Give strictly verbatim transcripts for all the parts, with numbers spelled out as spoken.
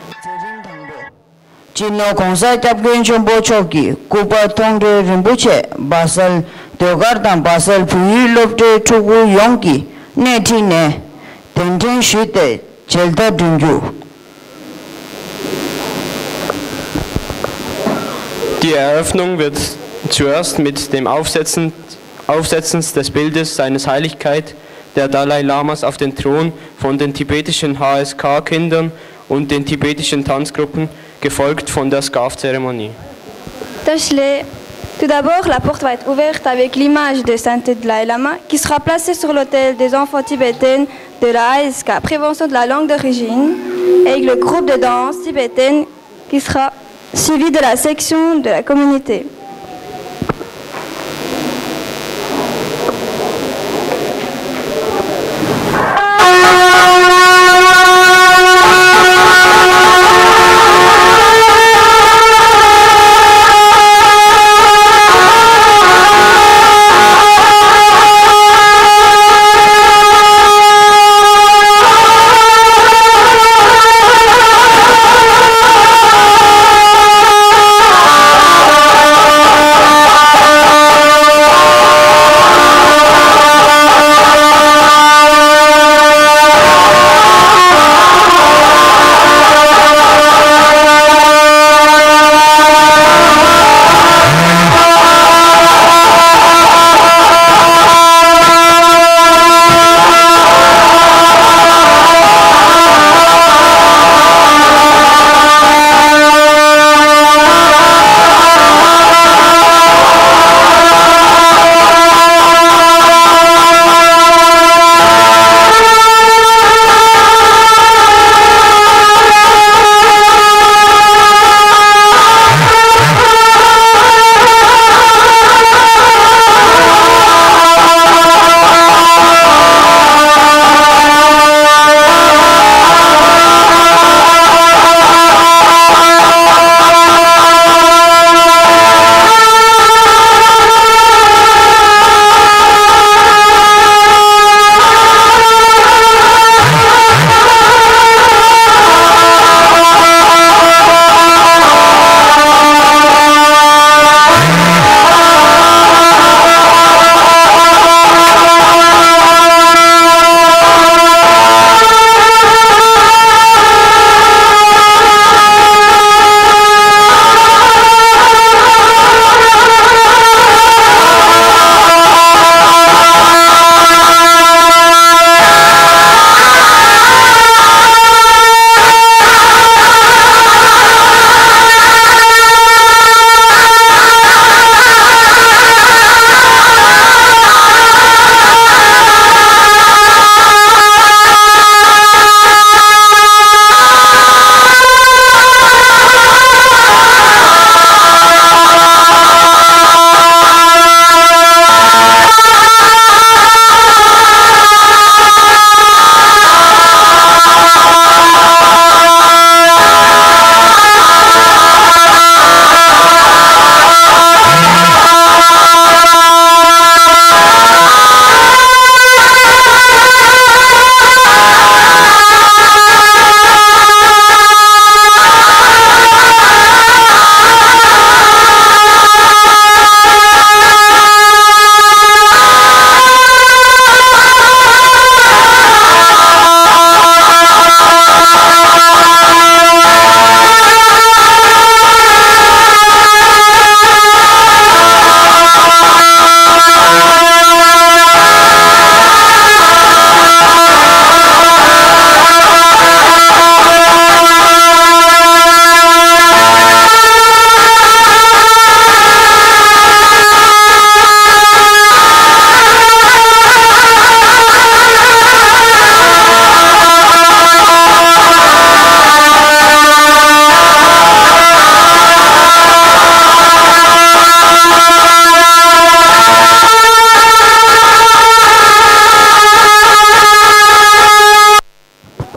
མཛད་རིམ་དང་པོ། སྤྱི་ནོར་༧གོང་ས་༧སྐྱབས་མགོན་ཆེན་པོ་མཆོག་གིས་སྐུ་པར་མཐོང་གྲོལ་རིན་པོ་ཆེ་སྦ་གསལ་ཟློས་གར་དང་སྦ་གསལ་བོད་ཡིག་སློབ་གྲྭའི་ཕྲུ་གུ་ཡོངས་ཀྱི་སྣེ་ཁྲིད་ནས་གདན་འདྲེན་ཞུས་ཏེ་མཇལ་དར་བསྒྲོན་རྒྱུ། Die Eröffnung wird zuerst mit dem Aufsetzen, Aufsetzen des Bildes seiner Heiligkeit der Dalai Lamas auf den Thron von den tibetischen H S K-Kindern und den tibetischen Tanzgruppen, gefolgt von der Scarf-Zeremonie. Tashile, tout d'abord, la porte va être ouverte avec l'image de Saint Dalai Lama qui sera placée sur l'autel des enfants tibétains de la A S K, prévention de la langue d'origine, avec le groupe de danse tibétaine qui sera suivi de la section de la communauté.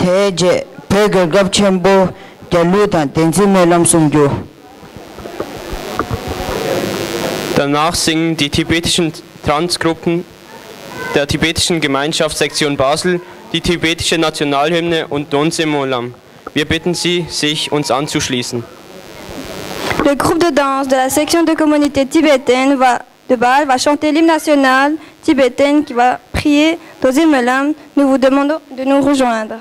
དེའི་རྗེས་བོད་རྒྱལ་ཁབ་ཆེན་པོ་རྒྱལ་གླུ་དང་བདེན་ཚིག་སྨོན་ལམ་གསུང་རྒྱུ། Danach singen die tibetischen Tanzgruppen der Tibetischen Gemeinschaftssektion Basel die tibetische Nationalhymne und Donse Molam. Wir bitten Sie, sich uns anzuschließen. Le groupe de danse de la section de communauté tibétaine va, de Bâle va chanter l'hymne national tibétain qui va prier Dozim Olam. Nous vous demandons de nous rejoindre.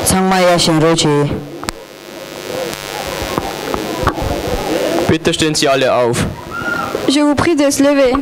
ཚང་མ་ཡར་བཞེངས་རོགས་གྱིས། Bitte stehen Sie alle auf. Je vous prie de se lever.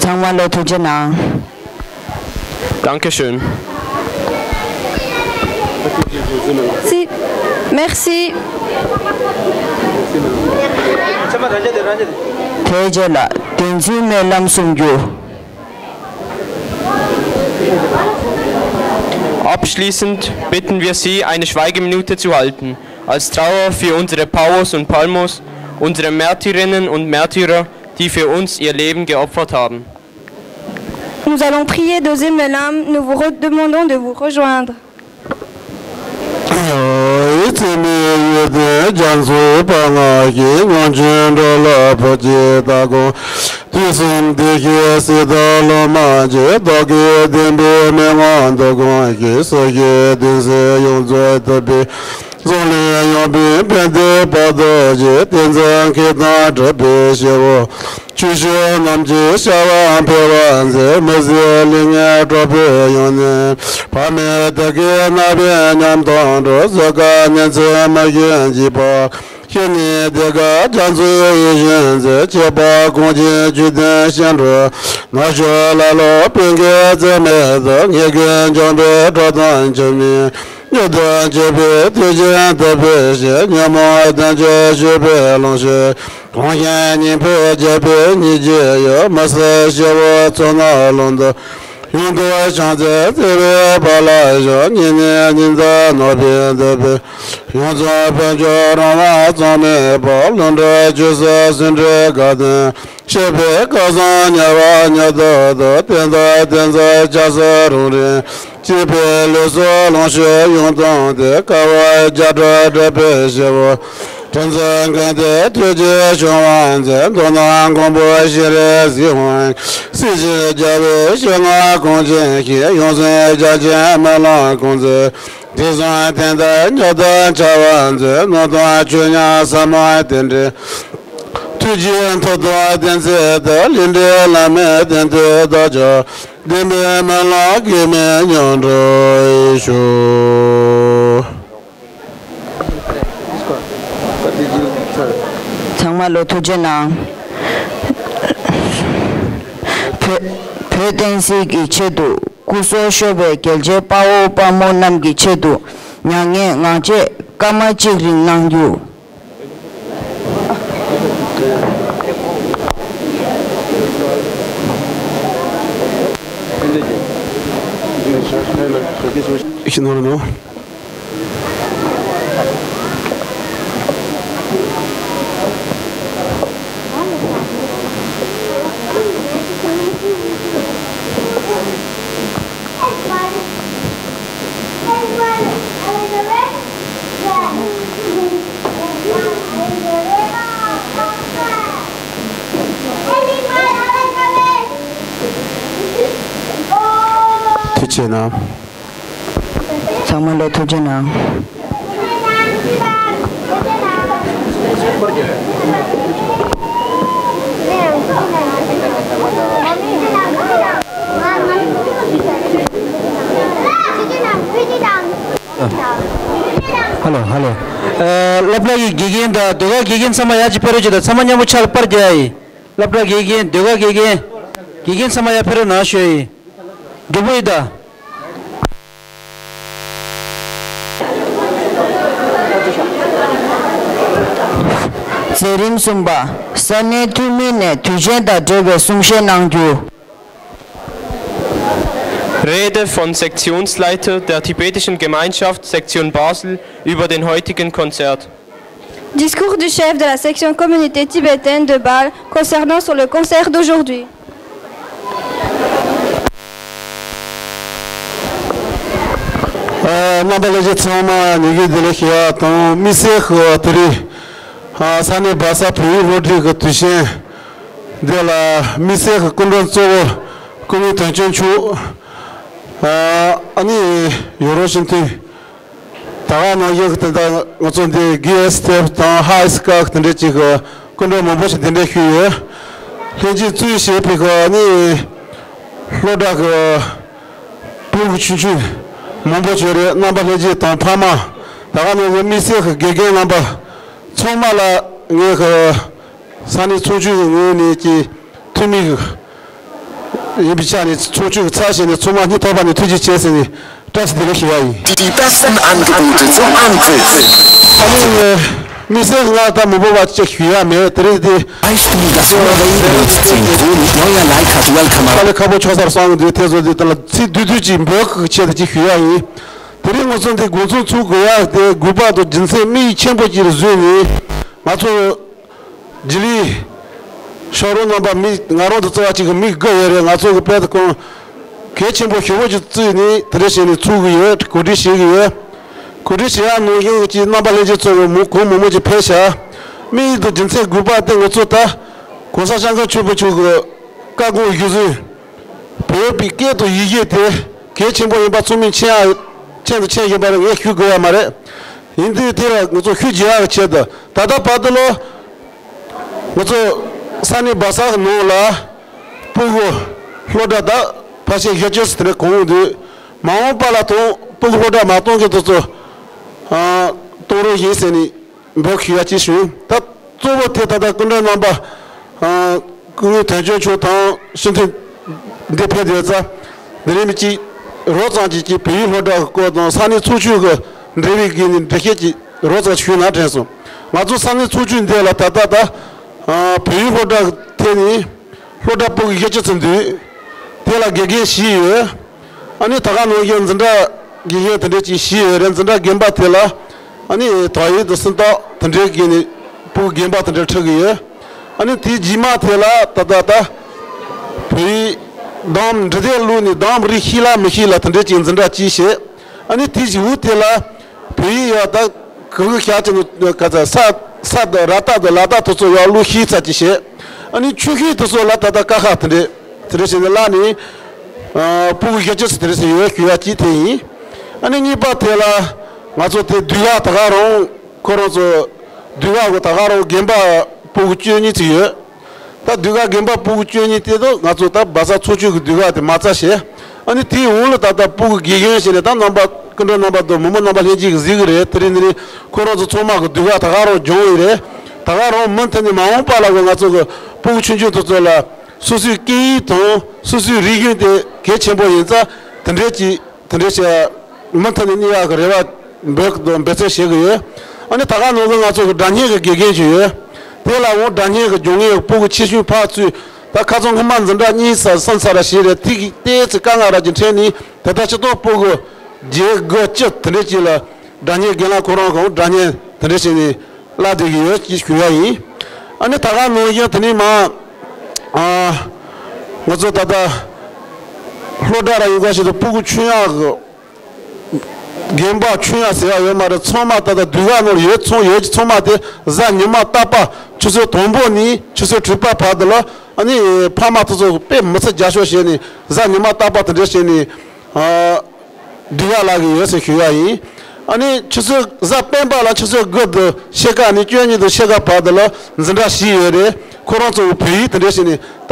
ཚང་མ་ལ་ཐུགས་རྗེ་གནང་། Dankeschön. Si, merci. དེའི་རྗེས་ལ་བདེན་ཚིག་སྨོན་ལམ་གསུང་རྒྱུ། Abschließend bitten wir Sie, eine Schweigeminute zu halten, als Trauer für unsere Pavos und Palmos, unsere Märtyrinnen und Märtyrer, die für uns ihr Leben geopfert haben. Nous allons prier Dozim Olam, nous vous redemandons de vous rejoindre. ཨི་ཙི་ནི་ཡོད་དེ་རྒྱ་མཚོའི་བར་ང་ཞིག་སྔོན་བྱོན་འགྲོ་ལ་བོད་ཀྱི་ལྟ་དགོངས། དུས་གསུམ་བདེ་གཤེགས་སྲིད་མཐའ་སློབ་མ་ཀྱི། རྟོག་གེའི་བདེན་པའི་མན་ངག་མདོ་དགོངས་ཀྱི། སོ་སྐྱེའི་གདུང་སེལ་ཡོངས་རྫོགས་ཐུབ་པའི། རྫོང་ལས་ཡོང་བའི་ཕན་བདེ་བག་ཏུ་རྒྱས། བསྟན་འཛིན་མཁས་དང་གྲགས་པའི་སྐྱེ་བོ། ཆོས་སྐྱོང་རྣམས་ཀྱི་བྱ་བ་འཕེལ་བར་མཛད། མི་ཟད་ལེགས་ཉེས་གྲགས་པའི་ཡོན་ཏན། བག་མེད་དད་ཀྱི་རྣ་བའི་ཉམས་དང་འགྲོགས། གཟུགས་ཀ་ཉིན་མཚན་མ་གི་འཇིགས་པ། ཤེས་ནས་དེ་ཀ་རྒྱ་མཚོའི་དབུས་བཞིན་མཛེས། ཁྱད་པར་གངས་ཅན་ཆོས་ལྡན་སྐྱེ་འགྲོ། ནག་ཕྱོགས་ལ་ལོ་བོད་ཀྱི་རྩེ་མོ་དུ། ངེས་ཀྱི་འཇོམས་པའི་གྲོགས་དང་འཆི་མེད། མྱུར་དུ་མཆོད་པའི་མཐུ་ཆེན་དུ་འབུལ་ཞིང་། ཉོན་མོངས་དོན་བཅུ་སྤྱོད་པའི་ལོངས་སྤྱོད། གངས་ཅན་སྙིང་པོའི་རྒྱལ་པོའི་སྙིང་རྗེའི་འོད། མི་ཟད་སྐྱེ་བོ་ཚོགས་རྣམས་ཀློང་དུ། ཡོངས་དུ་བྱང་རྩེ་བརྩེ་བའི་བར་ལ་བཞུགས། སྙིང་ནས་སྙིང་ཐག་ནོར་བུས་འདེབས་པའི། ཡོངས་རྫོགས་ཕན་ཆོད་རང་དབང་རྩོལ་མེད་པ། ལྷུན་གྲུབ་ཆོས་སུ་སུ་འདྲེན་དགའ་ལྡན། སྤྱོད་པའི་སྐལ་བཟང་ཉེ་བར་མྱུར་དུ་བདོག། བསྟན་དང་བསྟན་འཛིན་སྐྱབས་སུ་རུང་རིང་། གཅེས་པའི་ལུས་སྲོག་ལོངས་སྤྱོད་ཡོངས་བཏང་སྟེ། དཀའ་བ་རྒྱ་གྲགས་དྲེགས་པའི་སྐྱེ་བོ། དྲིན་ཅན་ཀུན་ཏུ་ཐུགས་རྗེ་བྱུང་བར་མཛད། མདོར་ན་མགོན་པོ་ཤྲཱི་སིདྡྷི་ཧཱུྃ། སྲིད་ཞིའི་རྒྱལ་པོའི་ཞལ་སྔ་གངས་ཅན་ཞིང་། ཡོངས་བཟུང་རྒྱ་ཆེན་སྨོན་ལམ་ཀུན་སྩལ། དུས་གསུམ་དོན་དུ་མྱུར་དུ་འཆར་བར་མཛོད། ནོར་དང་ཆོས་ཉམས་ཟབ་མོ་རྟེན་འབྲེལ། ཐུགས་རྗེའི་མཐུ་སྟོབས་ལྡན་ཚད་དུ། ལས་འབྲས་བླ་མེད་དོན་དུ་བདག་ཅག་བདེན་པའི་སྨོན་ལམ་གེགས་མེད་མྱུར་འགྲུབ་ཤོག། ཚང་མ་ལ་ཐུགས་རྗེ་གནང་། བོད་བོད་བསྟན་སྲིད་ཀྱི་ཆེད་དུ་སྐུ་སྲོག་ཤོར་བའི་རྒྱལ་གཅེས་དཔའ་བོ་དཔའ་མོ་རྣམས་ཀྱི་ཆེད་དུ་མྱ་ངན་ངག་བཅད་སྐར་མ་གཅིག་རིང་གནང་རྒྱུ། ཤི་ནོར་ནོ། ཐུགས་རྗེ་གནང་། ཚང་མ་ལ་ཐུགས་རྗེ་གནང་། ཧ་ལོ། ཧ་ལོ། ཨ། སློབ་གྲྭ་གི་དགེ་རྒན་དང་ཟློས་གར་དགེ་རྒན་ཚང་མ་ཡར་ཅིག་ཕེབས་རོགས་བྱེད་དང་། ཚང་མ་མཉམ་པོ་ཕྱག་ལ་པར་རྒྱག་ཡ་ཡིན། སློབ་གྲྭ་དགེ་རྒན། ཟློས་གར་དགེ་རྒན། དགེ་རྒན་ཚང་མ་ཡར་ཕེབས་རོགས་གནང་ཞུ་ཡ་ཡིན། མགྱོགས་པོ་ཡིན་ད། མཛད་རིམ་གསུམ་པ། ས་གནས་འཐུས་མི་ནས་དུས་ཆེན་དང་འབྲེལ་བའི་གསུང་བཤད་གནང་རྒྱུ། Rede vom Sektionsleiter der tibetischen Gemeinschaft Sektion Basel über den heutigen Konzert. Discours du chef de la section communauté tibétaine de Bâle concernant sur le concert d'aujourd'hui. ཨ། རྣམ་པ་ལྷན་རྒྱས་ཚང་མ་ཉིན་གུང་བདེ་ལེགས་ཞུ་ཡ་དང་། དམིགས་བསལ་གྱི་དེ་རིང་ཨ་ས་གནས་སྦ་ས་བོད་ཡིག་སློབ་འབྲིང་གི་དུས་ཆེན་འདི་ལ་དམིགས་བསལ་གྱི་སྐུ་མགྲོན་གཙོ་བོ་སྐུ་ངོ་དོན་ཆེན་མཆོག་ཨ་ནི་ཡོད་རོགས་བྱུང་དུས། ད་ག་ནང་བཞིན་དེ་འདྲ་ང་ཚོ་འདི་གི་ཨེས་ཐེབས་དང་ཧ་ཨེས་ཀ་དེ་འདྲ་ཅིག་གི་སྐུ་མགྲོན་མང་པོ་ཞིག་གདན་འདྲེན་ཞུས་ཡོད། ལྷན་རྒྱས་གཙོས་བྱས་པའི་གི་ནི་སློབ་གྲྭ་གི་ཕྲུ་གུ་ཆུང་ཆུང་མང་པོ་ཞིག་རེད། རྣམ་པ་ལྷན་རྒྱས་དང་ཕ་མ། ད་ག་ནང་བཞིན་དམིགས་བསལ་གི་དགེ་རྒན་རྣམ་པ་ཚང་མ་ལ་ངས་གི་ས་གནས་ཚོགས་ཆུང་གི་ངོས་ནས་ཀྱི་འཐུས་མི་ཡིན་པའི་ཆ་ནས་ཚོགས་ཆུང་གི་ཚབ་བྱས་ནས་ཚང་མ་སྙིང་ཐག་པ་ནས་ཐུགས་རྗེ་ཆེ་ཟེར་ནས་བཀྲ་ཤིས་བདེ་ལེགས་ཞུ་བ་ཡིན། Die besten Angebote zum Anpfiff. ཨ་ནི་དམིགས་བསལ་ང་ད་མི་འབོར་བ་ཅིག་ཞུ་ཡ་མེད། དེ་རིང་འདི་Leistung, das Überleben nutzt zehn Pro mit neuer Leica Dual Kamera. དཀའ་ལས་ཁག་པོ་ཆགས་ཚར་སོང་གི་འདུག་དེ་ཚོ་འདི་ད་ལ་ཚིག་བསྡུས་བསྡུས་ཅིག་འབོད་སྐུལ་ཆེད་དུ་ཅིག་ཞུ་ཡ་ཡིན། དེ་རིང་ང་ཚོ་འདི་དགོང་ཚོགས་ཚུགས་དགོས་ཡ་དེ་དགོས་པ་དང་རྒྱུ་མཚན་དམིགས་ཡུལ་ཆེན་པོ་ཅིག་ལ་བཟུང་ནས་ང་ཚོ་རྗེས་ལུས་ཤག་རོགས་རྣམ་པ་མི་ང་རང་དང་རྩ་བ་གཅིག་གི་མི་དགའ་ཡོད་རེད། ང་ཚོ་གི་དཔེ་ཁོང་གལ་ཆེན་པོ་ཞེ་པོ་ཅིག་བརྩིས་ནས་དེ་འདྲ་བྱས་ནས་ཚུགས་ཀྱི་ཡོད། གོ་སྒྲིག་བྱེད་ཀྱི་ཡོད། གོ་སྒྲིག་བྱེད་ཡག་ནང་བཞིན་གྱི་རྣམ་པ་ལྷན་རྒྱས་ཚོ་གི་མུ་གུང་མང་མང་ཅིག་ཕེབས་ཤག་དམིགས་ཡུལ་དང་རྒྱུ་མཚན་དགོས་པ་དེ་ང་ཚོ་ད་གོང་ས་སྐྱབས་མགོན་ཆེན་པོ་མཆོག་གི་བཀའ་དགོངས་གཞིར་བཟུང་བོད་པའི་སྐད་དང་ཡི་གེ་དེ་གལ་ཆེན་པོ་ཡིན་པ་ཚང་མས་མཁྱེན་ཡ་མཁྱེན་དང་མཁྱེན་བཞིན་པ་རེད། ངས་ཞུ་དགོས་ཡ་མ་རེད། ཡིན་དུས་དེ་ལ་ང་ཚོ་ཤུགས་རྒྱག་ཡག་ཆེད་དུ། ད་ལྟ་བར་དུ་ལ་ང་ཚོ་ས་གནས་སྦག་ས་ནང་ལ་སྤུ་གུ་སློབ་གྲྭ་ད་ཕལ་ཆེར་བཞི་བཅུ་ཙམ་དེ་འདྲ་གོང་འདུག་མ་འོངས་པ་ལ་ཐོག་སྤུ་གུ་སློབ་གྲྭ་མ་གཏོང་མཁན་དེ་ཚོ་ཨ་གཏོང་རོགས་ཡིན་ཟེར་ནས་འབོད་སྐུལ་ཡག་ཅིག་ཞུ། ད་གཙོ་བོ་དེ་ད་ལྟ་སྐུ་མགྲོན་རྣམ་པ་ཨ་སྐུ་ངོ་དོན་གཅོད་མཆོག་དང་སྤྱི་འཐུས་འདིར་ཕེབས་ཡོད་ཙང་། འདི་རིམ་གཅིག་རོབ་ཙམ་ཅིག་གིས་བལ་ཡུལ་སློབ་གྲྭ་གི་སྐོར་དང་ས་གནས་ཚོགས་ཆུང་གི་འབྲེལ་བའི་སྒོ་ནས་འགྲེལ་བཤད་ཅིག་རོབ་ཙམ་ཞུས་ན་དྲན་སོང་། ང་ཚོ་ས་གནས་ཚོགས་ཆུང་འདི་ལ་ད་ལྟ་ད་ཨ་བལ་ཡུལ་སློབ་གྲྭ་གི་ཐད་ནས་སློབ་གྲྭ་སྤུ་གུ་བཞི་བཅུ་ཙམ་འདུག་དེ་ལ་དགེ་རྒན་བཞི་ཡོད། ཨ་ནི་ད་ག་ནང་བཞིན་འཛིན་གྲྭ་དགེ་རྒན་དེ་འདྲ་ཅིག་བཞི་ཡོད་རེད། འཛིན་གྲྭ་རྒན་པ་དེ་ལ་ཨ་ནི་དོགས་ཡིག་དང་སུམ་རྟགས་དེ་འདྲའི་སྒོ་ནས་སྤུ་གུ་རྒན་པ་དེ་འདྲ་ཁྲིད་ཀྱི་ཡོད། ཨ་ནི་དེའི་རྗེས་མ་དེ་ལ་ད་ལྟ་ད་བོད་ཡིག་གདམ་འབྲི་དེབ་བླུགས་ནས་གདམ་རིག་ཤེས་ལ་མི་ཤེས་ལ་དེ་འདྲ་ཅིག་འཛིན་གྲྭ་གཅིག་བྱས། ཨ་ནི་དེའི་འོག་དེ་ལ་བོད་ཡིག་ཡག་ད་གང་གི་ཤ་ཅི་ནི་ག་ཚ་ས་ས་ད་ར་ད་ད་ལ་ད་དེ་ཚོ་ཡག་བློ་ཤེས་ཚ་ཅིག་བྱས། ཨ་ནི་ཆོས་ཤེས་དེ་ཚོ་ལ་ད་ལྟ་ཀ་ཁ་དེ་འདྲས་དེ་འདྲས་བྱས་ནས་བརླག་ནས་ཨ་སྤུ་གུ་བཞི་བཅུ་ཙམ་དེ་འདྲས་བྱས་ཡོད་ཞུ་ཡག་གཅིག་དེ་ཡིན། ཨ་ནི་གཉིས་པ་དེ་ལ་ང་ཚོ་དེ་ཟློས་གར་ད་ག་རང་ཁོ་རང་ཚོ་ཟློས་གར་གི་ད་ག་རང་རྒན་པ་སྤུ་གུ་བཅུ་གཉིས་ཙམ་ཡོད། ད་ཟློས་གར་རྒན་པ་སྤུ་གུ་བཅུ་གཉིས་དེ་དུ་ང་ཚོ་ད་སྦག་ས་ཚོགས་ཆུང་གི་ཟློས་གར་དེ་མ་རྩ་བྱས། ཨ་ནི་དེའི་འོག་ལ་ད་ལྟ་སྤུ་གུ་དགེ་རྒན་བྱས་ནས་ད་རྣམ་པ་སྐུ་མགྲོན་རྣམ་པ་དང་མི་མང་རྣམ་པ་ལྷན་རྒྱས་ཀྱིས་གཟིགས་ཀྱི་རེད། དེ་རིང་དེ་རིང་ཁོ་རང་ཚོ་ཚང་མ་གི་ཟློས་གར་ད་ག་རང་སྦྱོང་ཡི་རེད། ད་ག་རང་མུ་མཐུད་ནས་མ་འོངས་པ་ལ་གི་ང་ཚོ་གི་སྤུ་གུ་ཆུང་ཆུང་དེ་ཚོ་ལ་སོ་སོའི་སྐད་ཡིག་དང་སོ་སོའི་རིག་གཞུང་དེ་གལ་ཆེན་པོ་ཡིན་ཙང་དེ་འདྲས་ཀྱི་དེ་འདྲས་བྱས་མུ་མཐུད་ནས་གནས་ཡག་གི་རེ་བ་འབོད་འབད་བརྩོན་བྱེད་ཀྱི་ཡོད། ཨ་ནི་ད་ག་ནང་གི་ང་ཚོ་གི་སྒྲ་སྙན་གི་དགེ་རྒན་ཅིག་ཡོད། དེ་ལ་འོང་སྒྲ་སྙན་གི་སྦྱོང་མཁན་གི་སྤུ་གུ་ཆེ་ཆུང་ཕར་ཚུར་ད་ཁ་སང་སྔོན་མ་འཛིན་གྲྭ་གཉིས་ཙམ་གསུམ་ཙམ་ར་ཞིག་རེད། ཐིག་གི་ཏོག་ཙམ་དཀའ་ངལ་ར་ཅིག་འཕྲད་ནས་དེ་ལྟར་སྤྱི་བཏང་སྤུ་གུ་བརྒྱད་དགུ་བཅུ་དེ་འདྲས་ཅིག་ལ་སྒྲ་སྙན་རྒན་ལགས་ཁོ་རང་གི་འོང་སྒྲ་སྙན་དེ་འདྲས་བྱས་ནས་བརླག་བསྡད་ཀྱི་ཡོད་ཅེས་ཞུ་ཡ་ཡིན། ཨ་ནི་ད་ག་ནང་བཞིན་དེ་ནས་མ་ཨ་ང་ཚོ་ད་ལྟ་སློབ་གྲྭ་ར་ཡོང་ག་ཞིག་ཏུ་སྤུ་གུ་ཆུང་ཡག་གི་རྒན་པ་ཆུང་ཡག་ཟེར་ཡག་ཡོད་མ་རེད། ཚང་མ་ད་ལྟ་ཟློས་གར་ནང་ལ་ཡོད་ཚང་ཡོད་ཀྱི་ཚང་མ་དེ་གཟའ་ཉི་མ་རྟག་པར་ཆུ་ཚོད་དང་པོ་ནས་ཆུ་ཚོད་དྲུག་པ་བར་དུ་ལ་ཨ་ནི་ཕ་མ་དེ་ཚོ་དཔེ་མི་ཚེ་རྒྱབ་སྐྱོར་བྱས་ནས་གཟའ་ཉི་མ་རྟག་པར་དེ་འདྲས་བྱས་ནས་ཨ་ཟློས་གར་བརླག་གི་ཡོད་ཟེར་ཞུ་ཡག་ཡིན། ཨ་ནི་ཆུ་ཚོད་གཟའ་སྤེན་པ་ལ་ཆུ་ཚོད་དགུ་དང་ཕྱེད་ཀ་ནས་བཅུ་གཉིས་དང་ཕྱེད་ཀ་བར་དུ་ལ་འཛིན་གྲྭ་བཞི་ཡོད་རེད། ཁོ་རང་ཚོ་བོད་ཡིག་དེ་འདྲས་བྱས་ནས་ད།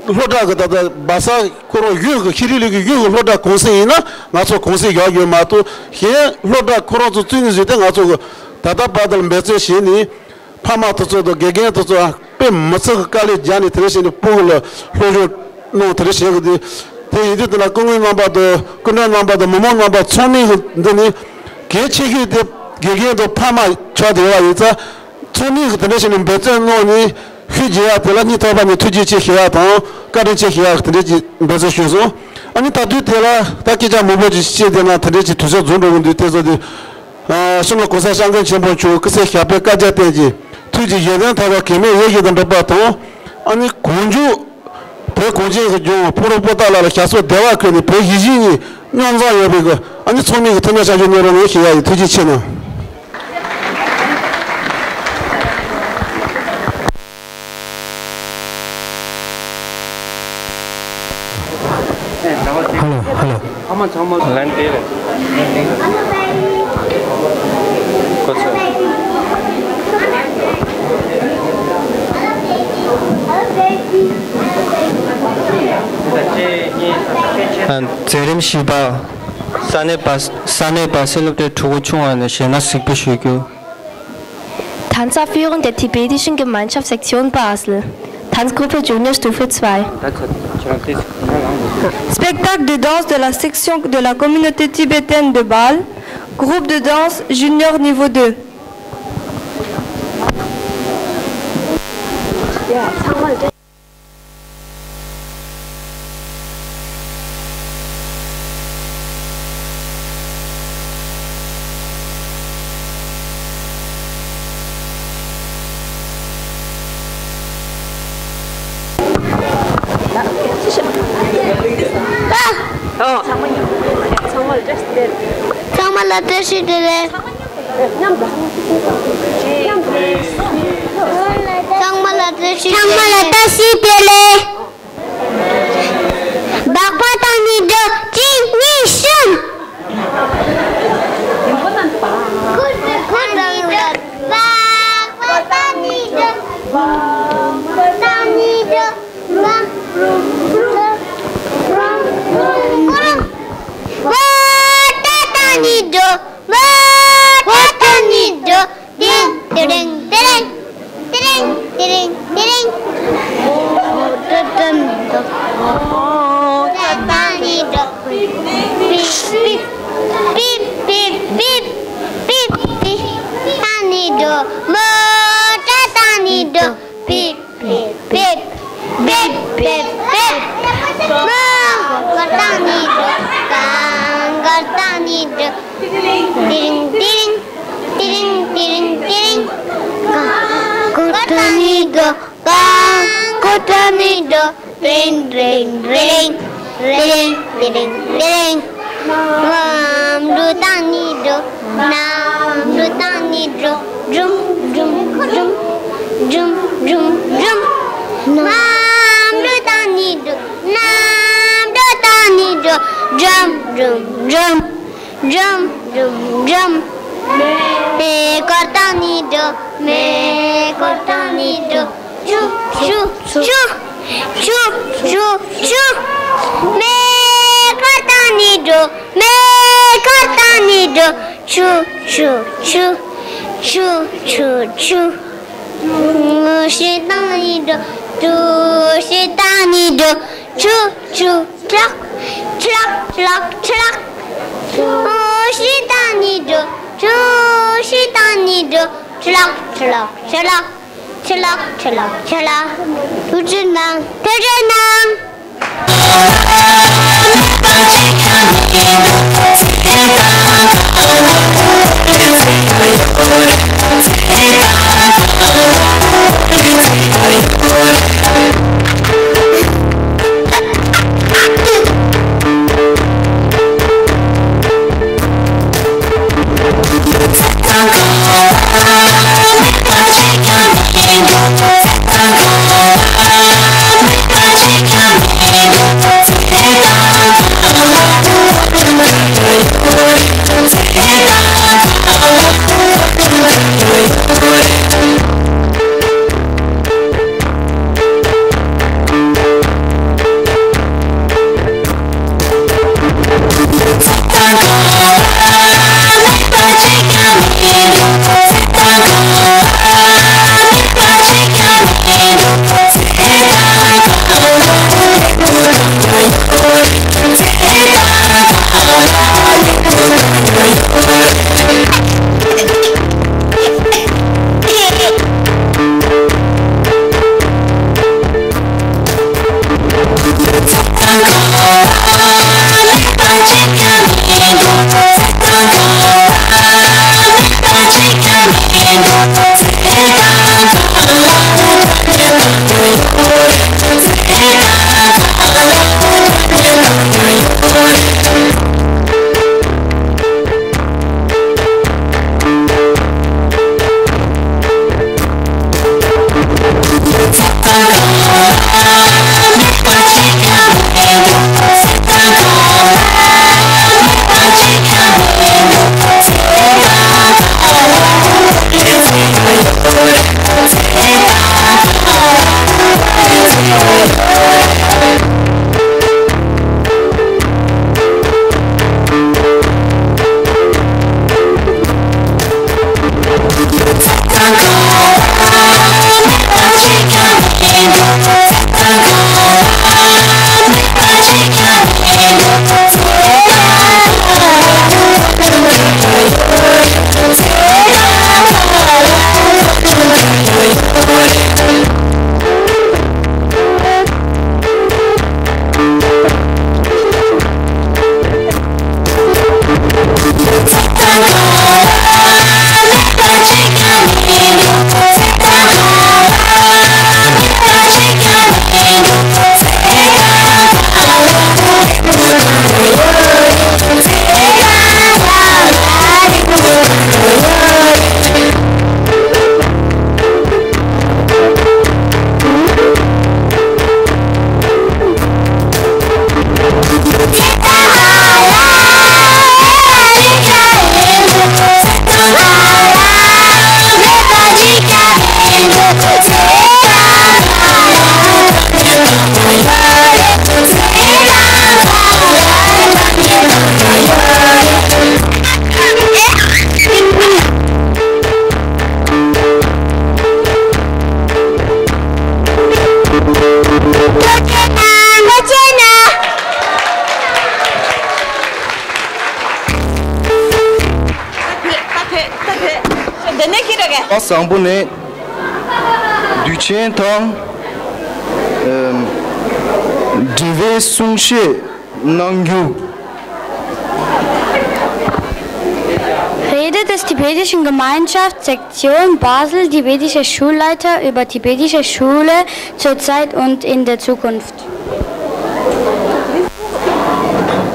སློབ་གྲྭ་གི་ད་ལྟ་སྦག་ས་ཁོ་རང་གཞུང་གི་ཤེས་རིག་ལས་ཁུངས་གཞུང་གི་སློབ་གྲྭ་གུང་སེང་ཡིན་ན་ང་ཚོ་གུང་སེང་བཞག་རྒྱུ་མ་གཏོགས་གཞན་སློབ་གྲྭ་ཁོ་རང་ཚོ་བཙུགས་ནས་བཟོས་ཏེ་ང་ཚོ་གི་ད་ལྟ་བར་དུ་ལ་འབད་བརྩོན་བྱས་ནས་ཕ་མ་དེ་ཚོ་དང་དགེ་རྒན་དེ་ཚོ་དཔེ་མི་སྲིད་གི་དཀའ་ལས་རྒྱག་ནས་དེ་འདྲ་བྱས་ནས་སྤུ་གུ་ལ་སློབ་སྦྱོང་གནང་དེ་འདྲ་བྱེད་གི་འདུག་དེ་ཡིན་དུས་དེ་ལ་སྐུ་ངོ་རྣམ་པ་དང་སྐུ་མགྲོན་རྣམ་པ་དང་མི་མང་རྣམ་པ་ཚང་མས་གི་འདི་ནི་གལ་ཆེ་ཤོས་དེ་དགེ་རྒན་དང་ཕ་མ་ཆགས་བསྡད་ཡོད་པ་ཡིན་ཙང་ཚང་མས་གི་དེ་འདྲ་བྱས་ནས་འབད་བརྩོན་གནང་ནས། ཤུགས་རྒྱག་ཡག་དེ་ལ་སྙིང་ཐག་པ་ནས་ཐུགས་རྗེ་ཆེ་ཞུ་ཡག་དང་བཀའ་དྲིན་ཆེ་ཞུ་ཡག་དེ་འདྲ་ཅིག་འབད་བརྩོན་ཞུས་སོང་། ཨ་ནི་ད་དུས་དེ་ལ་ད་སྐད་ཆ་མང་པོ་ཅིག་བཤད་བསྡད་ན་དེ་འདྲ་ཅིག་དུས་ཚོད་རྫོགས་འགྲོ་གི་འདུག་དེ་ཚོ་དེ་ཨ་གཤམ་ལ་གོང་ས་སྐྱབས་མགོན་ཆེན་པོ་མཆོག་སྐུ་ཚེ་ཞབས་པད་བསྐལ་བརྒྱར་བརྟན་ཅིང་ཐུགས་ཀྱི་བཞེད་དོན་མཐའ་དག་གེགས་མེད་འོད་བཞིན་དུ་འགྲུབ་པ་དང་། ཨ་ནི་གང་མགྱོགས་བོད་གངས་ཅན་གྱི་ལྗོངས་ཕ་རོལ་པོ་ཏཱ་ལ་ལ་ཞབས་སོར་བདེ་བར་འཁོད་ནས་བོད་གཞིས་བྱེས་གཉིས་མཉམ་འཛོམས་ཡོང་བའི་གི་ཨ་ནི་ཚང་མས་གི་ཐུགས་སྣང་ཆ་འཇོག་གནང་རོགས་གནང་ཞུ་ཡག་ཡིན། ཐུགས་རྗེ་ཆེ་གནང་། ཧ་ལོ་ཧ་ལོ། ལན་དེ་རེད། ཁོ་ཚོ། མཛད་རིམ་བཞི་པ། ས་གནས་སྦག་ས་གནས་སྦག་སའི་སློབ་གྲྭའི་ཕྲུ་གུ་ཆུང་བ་ནས་གཞས་སྣ་གཟིགས་འབུལ་ཞུ་རྒྱུ། Tanzaufführung der tibetischen Gemeinschaft Sektion Basel. Tanzgruppe Junior Stufe zwei. Spectacle de danse de la section de la communauté tibétaine de Bâle, groupe de danse junior niveau deux. ཚང་མ་ལ་བཀྲ་ཤིས་བདེ་ལེགས། ཚང་མ་ལ་བཀྲ་ཤིས་བདེ་ལེགས། ཚང་མ་ལ་བཀྲ་ཤིས་བདེ་ལེགས། སྦག་སྦག་བཏང་ནས་འགྲོ། གཅིག་གཉིས་གསུམ། འགྲོ། རྐང་འཁོར་བཏང་ནས་འགྲོ། རེང་རེང་རེང་། རེ་རེ་རེ་རེ་རེ། མར་འགྲོ་བཏང་ནས་འགྲོ། གནམ་གྲུ་བཏང་ནས་འགྲོ། འབྲུམ་འབྲུམ་འབྲུམ། འབྲུམ་འབྲུམ་འབྲུམ། གནམ་གྲུ་བཏང་ནས་འགྲོ། གནམ་གྲུ་བཏང་ནས་འགྲོ། འབྲུམ་འབྲུམ་འབྲུམ། འབྲུམ་འབྲུམ་འབྲུམ། མེ་འཁོར་བཏང་ནས་འགྲོ། མེ་འཁོར་བཏང་ནས་འགྲོ། ཆུ་ཆུ་ཆུ། ཆུ་ཆུ་ཆུ། མེ་འཁོར་བཏང་ནས་འགྲོ། མེ་འཁོར་བཏང་ནས་འགྲོ། ཆུ་ཆུ་ཆུ། ཆུ་ཆུ་ཆུ། གྲུ་བཞི་བཏང་ནས་འགྲོ། གྲུ་བཞི་བཏང་ནས་འགྲོ། ཆུ་ཆུ་ཆུ་ལག་ཆུ་ལག་ཆུ་ལག་ཆུ་ལག་གྲུ་བཞི་བཏང་ནས་འགྲོ། གྲུ་བཞི་བཏང་ནས་འགྲོ། ཆུ་ལག་ཆུ་ལག་ཆུ་ལག་ཆུ་ལག་ཆུ་ལག་ཆུ་ལག་ཐུགས་རྗེ་གནང་། ཐུགས་རྗེ་གནང་། བ་བཟང་པོ་ནས་དུས་ཆེན་དང་། ཨམ། དྲི་བའི་གསུང་བཤད་གནང་རྒྱུ། Leiter des Tibetischen Gemeinschaftssektion Basel, tibetischer Schulleiter über tibetische Schule zur Zeit und in der Zukunft.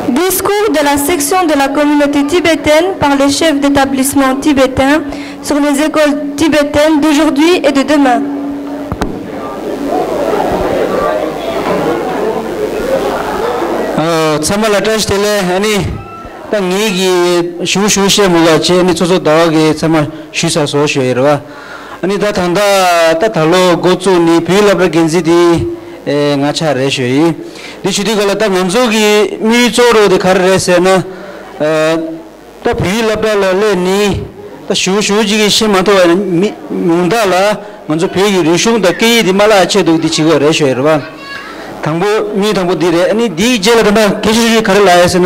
Discours de la section de la communauté tibétaine par le chef d'établissement tibétain sur les écoles tibétaines d'aujourd'hui et de demain. ཨ། ཚང་མ་ལ་བཀྲ་ཤིས་བདེ་ལེགས། ཨ་ནི། ད་ངེད་ཀྱིས་ཞུ་ཞུ་བཤད་མི་དགོས་བྱས་ནི་ཚོ་ཚོ་ཟླ་བ་གིས་ཚང་མ་ཞུས་ཚར་སོང་ཞུ་ཡི་རེད་བ། ཨ་ནི་ད་ད་ལྟ་ད་ད་ལོ་འགོ་བཙུགས་ནི་བོད་ཡིག་སློབ་གྲྭ་འགན་འཛིན་དེ་ཨེ་ང་ཆགས་རེད་ཞུ་ཡི། འདི་ཞུ་དུས་ག་ལ་ད་ང་ཚོ་གི་དམིགས་ཡུལ་གཙོ་བོ་དེ་ག་རེ་རེད་ཟེར་ན། ཨ། ད་བོད་ཡིག་སློབ་གྲྭ་ལ་སླེབས་ནི་ད་ཞུ་ཞུ་གཅིག་གིས་ཤེས་མ་ཐུབ་པ་ཡིན་ན་མི་ཉུང་དག་ལ་ང་ཚོ་བོད་ཀྱི་རིག་གཞུང་དང་སྐད་ཡིག་དེ་མ་བརླག་ཆེད་དུ་འདི་བྱེད་དགོས་རེད་ཞུ་ཡི་རེད་བ། དང་པོ་དམིགས་དང་པོ་འདི་རེད། ཨ་ནི་འདིའི་རྗེས་ལ་ད་ལྟ་གལ་ཆེ་ཤོས་ག་རེ་ལབ་ཡ་ཟེར་ན།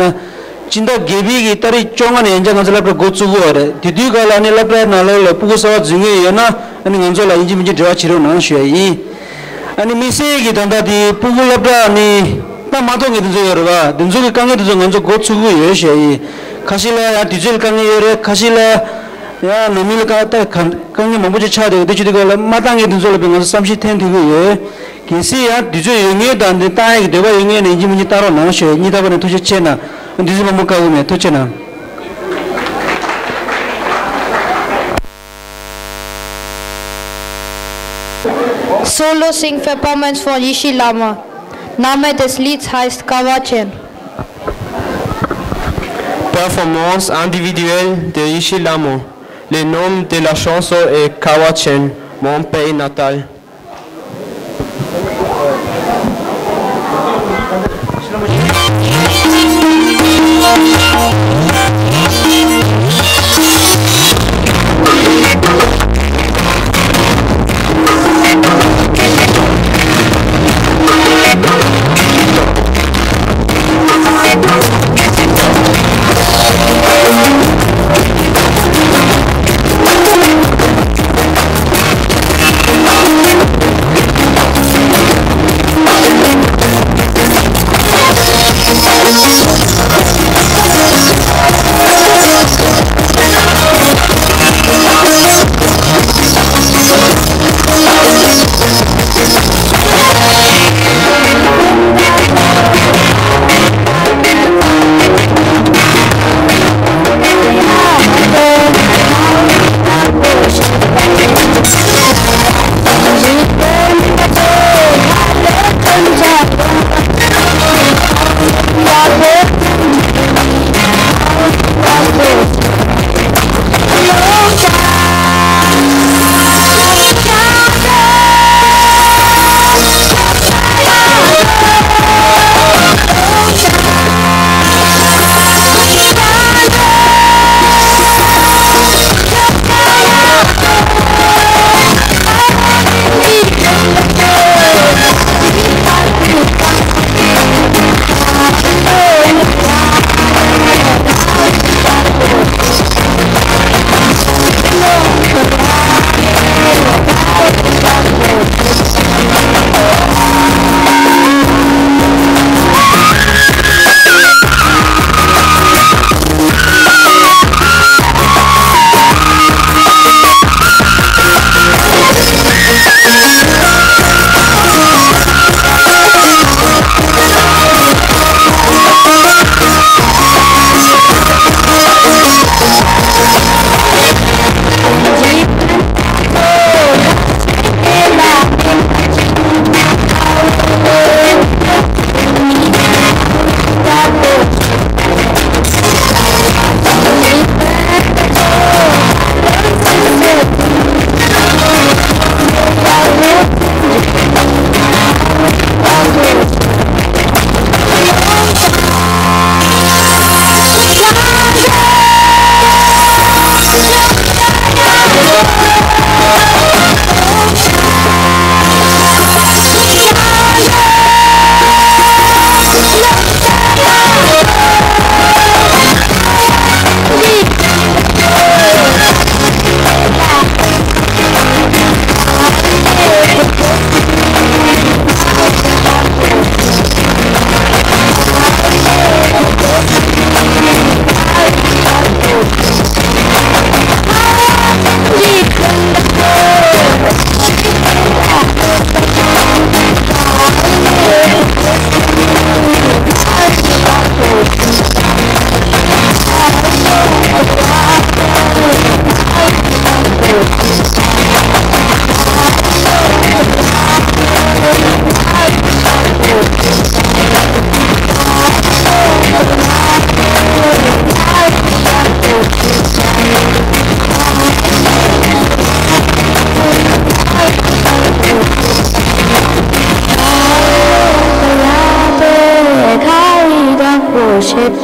སྤྱི་ཟླ་བརྒྱད་པའི་གི་ཏ་རིག་བཅོ་ལྔ་ནས་ཡང་བསྐྱར་ང་ཚོ་སློབ་གྲྭ་འགོ་བཙུགས་ཀྱི་ཡོད་རེད། དེ་དུས་ག་ལ་ནི་སློབ་གྲྭའི་ནང་ལོགས་ལ་སྤུ་གུ་གསར་པ་འཛུལ་མཁན་ཡོད་ན་ཨ་ནི་ང་ཚོ་ལ་ཡིན་གཅིག་མིན་གཅིག་འབྲེལ་བ་བྱེད་རོགས་གནང་ཞུ་ཡ་ཡིན། ཨ་ནི་དམིགས་བསལ་གྱི་ད་ལྟ་དེ་སྤུ་གུ་སློབ་གྲྭ་ནི་ལྟ་མ་ཐོག་ངེས་དེ་ཚོ་ཡོད་རེད་བ། དེ་ཚོ་གི་དཀའ་ངལ་དེ་ཚོ་ང་ཚོ་འགོ་ཚུགས་ཀྱི་ཡོད་ཞུ་ཡ་ཡིན། ཁ་ཤས་ལ་ཡང་དུས་ཚོད་ལ་དཀའ་ངལ་ཡོད་རེད། ཁ་ཤས་ལ་ཡང་ནང་མི་ལ་དཀའ་ད་དཀའ་ངལ་མང་པོ་ཅིག་ཆགས་བསྡད་ཡོད། དེ་ཆུ་དེ་ག་ལ་མ་བཏང་ངེས་དེ་ཚོ་ལ་བས་ང་ཚོ་བསམ་ཤེས་ཐོན་ཐུབ་ཀྱི་ཡོད། གལ་སྲིད་ཡང་དུས་ཚོད་ཡོད་མཁན་དང་འདི་བཏང་ཡག་གི་འདོད་པ་ཡོད་མཁན་ནས་ཡིན་གཅིག་མིན་གཅིག་བཏང་རོགས་གནང་ཞུ་ཡ་ཡིན། སྙིང་ཐག་པ་ནས་ཐུགས་རྗེ་ཆེ་གནང་། དུས་ཚོད་མང་པོ་བཀག་གི་མེད། ཐུགས་རྗེ་གནང་། Solo Sing Performance von Yishi Lama. Name des Lieds heißt Kawachen. Performance individuelle de Yishi Lama. Le nom de la chanson est Kawachen, mon pays natal.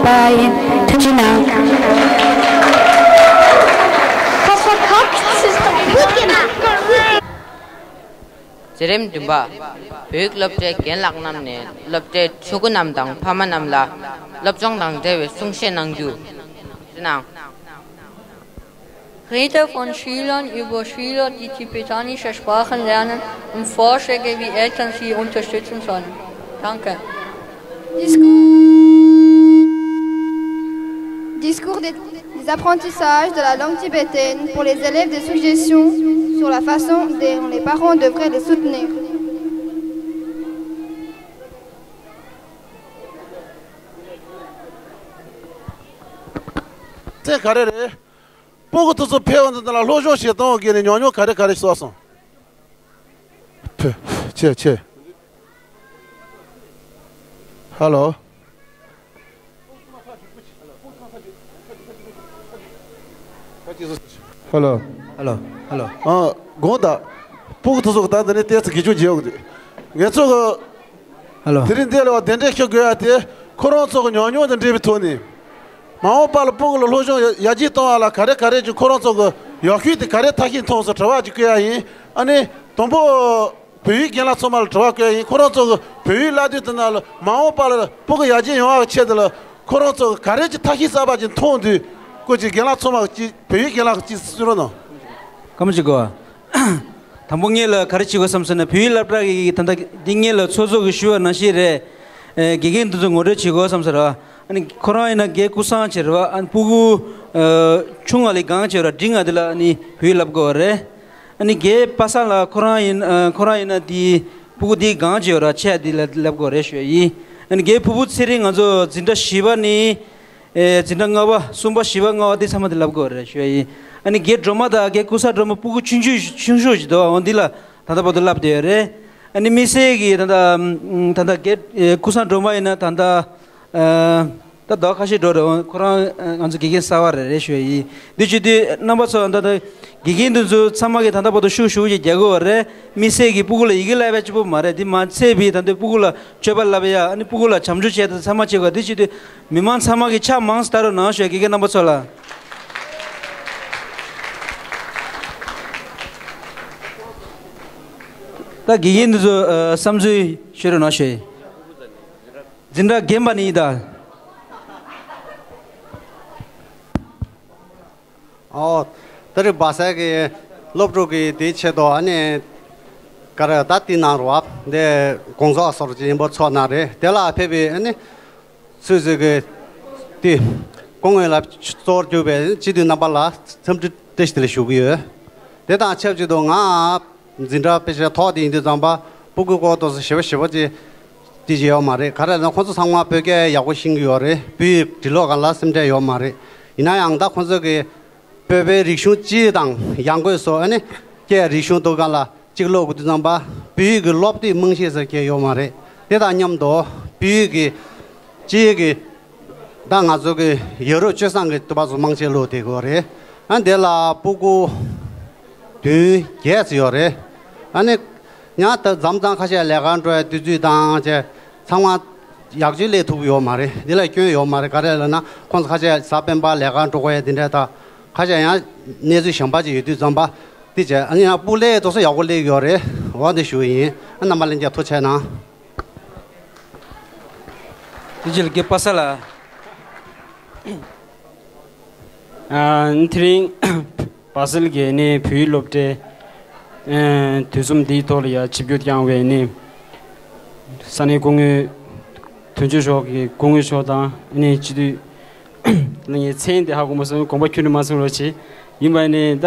པ་ཡིན། ཐུགས་རྗེ་གནང་། ཁ་ས་ཁ། མཛད་རིམ་བདུན་པ། བོད་ཡིག་སློབ་གྲྭའི་རྒན་ལགས་རྣམས་ནས་སློབ་གྲྭའི་ཕྲུ་གུ་རྣམས་དང་ཕ་མ་རྣམས་ལ་སློབ་སྦྱོང་དང་འབྲེལ་བའི་གསུང་བཤད་གནང་རྒྱུ། གནང་། Rede von Schülern über Schüler, die tibetanische Sprachen lernen und Vorschläge, wie Eltern sie unterstützen sollen. Danke. Discours, discours des, des apprentissages de la langue tibétaine pour les élèves, des suggestions sur la façon dont les parents devraient les soutenir. ཚེ་ག་རེ་རེད། སྤུ་གུ་དེ་ཚོ་ཕེབས་འོང་དུས་ལ་སློབ་སྦྱོང་བྱེད་སྟངས་ཀྱི་ནས་ཉོག་ཉོག་ག་རེ་ག་རེ་གསོག་སོང་། ཕེ། ཆེ་ཆེ། ཧ་ལོ། ཧ་ལོ། ཧ་ལོ། ཧ་ལོ། ཨ། དགོངས་དག་སྤུ་གུ་དེ་ཚོ་གི་ད་འདི་ནས་ཏོག་ཙམ་དགེ་སྐྱོན་བྱེད་འོང་གི་འདུག་ངེད་ཚོ་གི། ཧ་ལོ། དེ་རིང་འདི་ལ་བ་གདན་འདྲེན་ཞུ་དགོས་ཡ་དེ་ཁོ་རང་ཚོ་གི་ཉོག་ཉོག་དང་འབྲེལ་བའི་ཐོག་ནས། མ་འོངས་པ་ལ་སྤུ་གུ་ལ་སློབ་སྦྱོང་ཡར་རྒྱས་གཏོང་བ་ལ་ག་རེ་ག་རེ་ཅིག་ཁོ་རང་ཚོ་གི་ཡག་ཤོས་དེ་ག་རེ་ཐབས་ཤེས་མཐོང་སོང་དྲི་བ་ཅིག་བཀོད་ཡ་ཡིན། ཨ་ནི་དང་པོ། བོད་ཡིག་རྒན་ལགས་ཚང་མ་ལ་དྲི་བ་བཀོད་ཡ་ཡིན། ཁོ་རང་ཚོ་གི་བོད་ཡིག་བསླབ་དུས་དེ་ནང་ལ་མ་འོངས་པ་ལ་སྤུ་གུ་ཡར་རྒྱས་ཡོང་བ་གི་ཆེད་དུ་ལ་ཁོ་རང་ཚོ་གི་ག་རེ་ཅིག་ཐབས་ཤེས་གསར་པ་ཅིག་མཐོང་དུས་སྐུ་མཁྱེན་རྒན་ལགས་ཚང་མ་གི་ཅིག་བོད་ཡིག་རྒན་ལགས་ཀྱིས་གསུང་རོགས་གནང་། སྐར་མ་གཅིག་གོ། དང་པོ་ངེད་ལ་ག་རེ་བྱེད་དགོས་བསམ་སོང་ན་བོད་ཡིག་སློབ་གྲྭ་གི་ད་ལྟ་འདི་ངེད་ལ་ཚོགས་གཙོ་གིས་ཞུས་པ་ནང་བཞིན་རེད། ཨེ། དགེ་རྒན་འདི་ཚོ་ངོ་སྤྲོད་བྱེད་དགོས་བསམ་ས་རེད་བ། ཨ་ནི་ཁོ་རང་ཡིན་ན་རྒན་ཀུན་བཟང་བྱས་རེད་བ། ཨ་ནི་སྤུ་གུ་ཨ་ཆུང་ང་ལས་གང་བྱས་ར་འབྲིང་ང་དེ་ལ་ཨ་ནི་བོད་ཡིག་བསླབ་དགོས་རེད། ཨ་ནི་རྒན་པ་སངས་ལགས་ཁོ་རང་ཡིན། ཨ་ཁོ་རང་ཡིན་ན་དེ་སྤུ་གུ་དེ་གང་བྱས་ར་ཆེ་དེ་ལ་བསླབ་དགོས་རེད་ཞུ་ཡ་ཡིན། ཨ་ནི་རྒན་ཕུར་བུ་ཚེ་རིང་ང་ཚོ་འཛིན་གྲྭ་བཞི་པ་ནས། ཨེ། འཛིན་གྲྭ་ལྔ་པ་གསུམ་པ་བཞི་པ་ལྔ་པ་དེ་ཚང་མ་དེ་བསླབ་དགོས་རེད་ཞུ་ཡ་ཡིན། ཨ་ནི་རྒན་སྒྲོལ་མ་དང་རྒན་ཀུན་བཟང་སྒྲོལ་མ་སྤུ་གུ་ཆུང་ཆུང་ཆུང་ཤོས་ཅིག་འདུག་འོ་འདི་ལ་ད་ལྟ་བར་དུ་བསླབ་བསྡད་ཡོད་རེད། ཨ་ནི་དམིགས་བསལ་གྱི་ད་ལྟ་ད་ལྟ་རྒན་ཀུན་བཟང་སྒྲོལ་མ་ཡིན་ན་ད་ལྟ་ཨ་ད་ཟླ་བ་ཁ་ཤས་འགྲོ་རེད། འོ་ཁོ་རང་ང་ཚོ་དགེ་རྒན་གསར་པ་རེད་རེད་ཞུ་ཡ་ཡིན། འདི་བྱེད་དུས་རྣམ་པ་ཚོ་ད་ལྟ་དགེ་རྒན་འདི་ཚོ་ཚང་མ་གིས་ད་ལྟ་བར་དུ་ཤུགས་ཤུགས་ཀྱིས་རྒྱག་གི་ཡོད་རེད། དམིགས་བསལ་གྱི་སྤུ་གུ་ལ་ཡི་གེ་བསླབ་ཡ་གཅིག་པོ་མ་རེད། འདི་མ་ཚད་པའི་ད་ལྟ་སྤུ་གུ་ལ་སྤྱོད་པ་བསླབ་ཡ། ཨ་ནི་སྤུ་གུ་ལ་བྱམས་སྐྱོང་བྱས་ཏེ་ཚང་མ་བྱེད་དགོས། འདི་བྱེད་དུས་མི་མང་ཚང་མ་གིས་ཕྱག་མང་ཙམ་བཏབ་རོགས་གནང་ཞུ། དགེ་རྒན་རྣམ་པ་ཚོ་ལ། ད་དགེ་རྒན་འདི་ཚོ་ཨ་བསམ་ཚུལ་ཤོད་རོགས་གནང་ཞུ། འཛིན་གྲྭ་རྒན་པ་ནི་ཡིན་ད། ཨོ། ད་རེས་སྦ་སལ་གྱི་སློབ་ཕྲུག་གི་དེའི་ཆེད་དུ་ཨ་ནི་ག་རེ་ད་དེ་གནང་རོགས། འདི་དགོང་ཚོགས་སོར་ཅིག་ཡིན་པ་ཚོགས་གནང་རེད། དེ་ལ་ཕེབས་པའི་ཨ་ནི་སུད་སི་གི་དེ་སྐུ་ངོ་ལ་གཙོ་བོར་གྱུར་པའི་སྤྱི་འཐུས་རྣམ་པ་ལ་འཚམས་འདྲི་བཀྲ་ཤིས་བདེ་ལེགས་ཞུ་གི་ཡོད། དེ་དང་ཆབས་ཅིག་ཏུ་ང་འཛིན་གྲྭ་དཔེ་ཆ་ཐོག་དེ་ཡིན་དུས་ཙམ་པ་སྤུ་གུ་སྐོར་དུ་ཞེ་པོ་ཞེ་པོ་ཅིག་དེ་ཅིག་ཡོད་མ་རེད། ག་རེ་ལབ་ན་ཁོང་ཚོ་ཚང་མ་བོད་སྐད་ཡག་པོ་ཤེས་ཀྱི་ཡོད་རེད། བོད་ཡིག་འབྲི་ཀློག་སྒང་ལ་སེམས་ཁྲལ་ཡོད་མ་རེད། ཡིན་ན་ཡང་ད་ཁོང་ཚོ་གི་བོད་པའི་རིག་གཞུང་སྤྱི་དང་ཡང་སྒོས་སུ་ཨ་ནི་སྐད་རིག་གཞུང་དུ་སྒང་ལ་གཅིག་ཀློག་དགོས་དུས་ཙམ་པ་བོད་ཡིག་གི་སློབ་དེབ་མང་ཤས་ཟེར་མཁན་ཡོད་མ་རེད། དེ་དང་མཉམ་དུ་བོད་ཡིག་གི་སྤྱི་ཡིག་གི་ད་ང་ཚོ་གི་ཡ་རབས་སྤྱོད་བཟང་གི་དུ་བ་ཚོ་མང་ཆེ་ལོ་དེ་གོ་རེད། ཨ་འདི་ལ་སྤུ་གུ་བདུན་བརྒྱད་ཙམ་ཡོད་རེད། ཨ་ནི་ཡང་ད་མཚམས་མཚམས་ཁ་ཤས་ལས་ཀར་འགྲོ་ཡ་དུས་ཚོད་དང་བཅས་ཚང་མ་ཡག་ཅིག་སླེབས་ཐུབ་ཡོད་མ་རེད། འདི་ལ་སྐྱོན་ཡོད་མ་རེད། ག་རེ་ལབ་ན་ཁོང་ཚོ་ཁ་ཤས་གཟའ་སྤེན་པ་ལས་ཀར་འགྲོ་དགོས་ཡ་དེ་འདྲ་དང་ཁ་ཤས་ཡང་གནས་ཚུལ་གཞན་པ་ཅིག་ཡོད་དུས་ཙམ་པ་དེ་བྱས། ཨ་ནི་ཡང་སྤུ་གུ་སླེབས་དུས་སུ་ཡག་པོ་སླེབས་ཡོད་རེད། འོ་འདི་ཞུ་ཡིན། ཨ་རྣམ་པ་ལྷན་རྒྱས་ཐུགས་རྗེ་གནང་། དེ་རྗེས་ལ་རྒན་པ་སངས་ལགས། ཨ། དེ་རིང་སྦ་སེལ་གྱི་ནི་བོད་ཡིག་སློབ་གྲྭའི་ཨ་དུས་གསུམ་འདིའི་ཐོག་ལ་ཡ་ཆིབས་བསྒྱུར་བསྐྱངས་པའི་ནི་ས་གནས་སྐུ་ངོ་དོན་གཅོད་མཆོག་གི་སྐུ་ངོ་མཆོག་དང་ནི་སྤྱི་འཐུས་ལ་ངའི་མཚན་དེ་ཧ་གོ་མ་སོང་། དགོངས་པ་ཁྱོན་ནས་མ་ཚོམ་རོགས་བྱེད། ཡིན་པ་ནི་ད།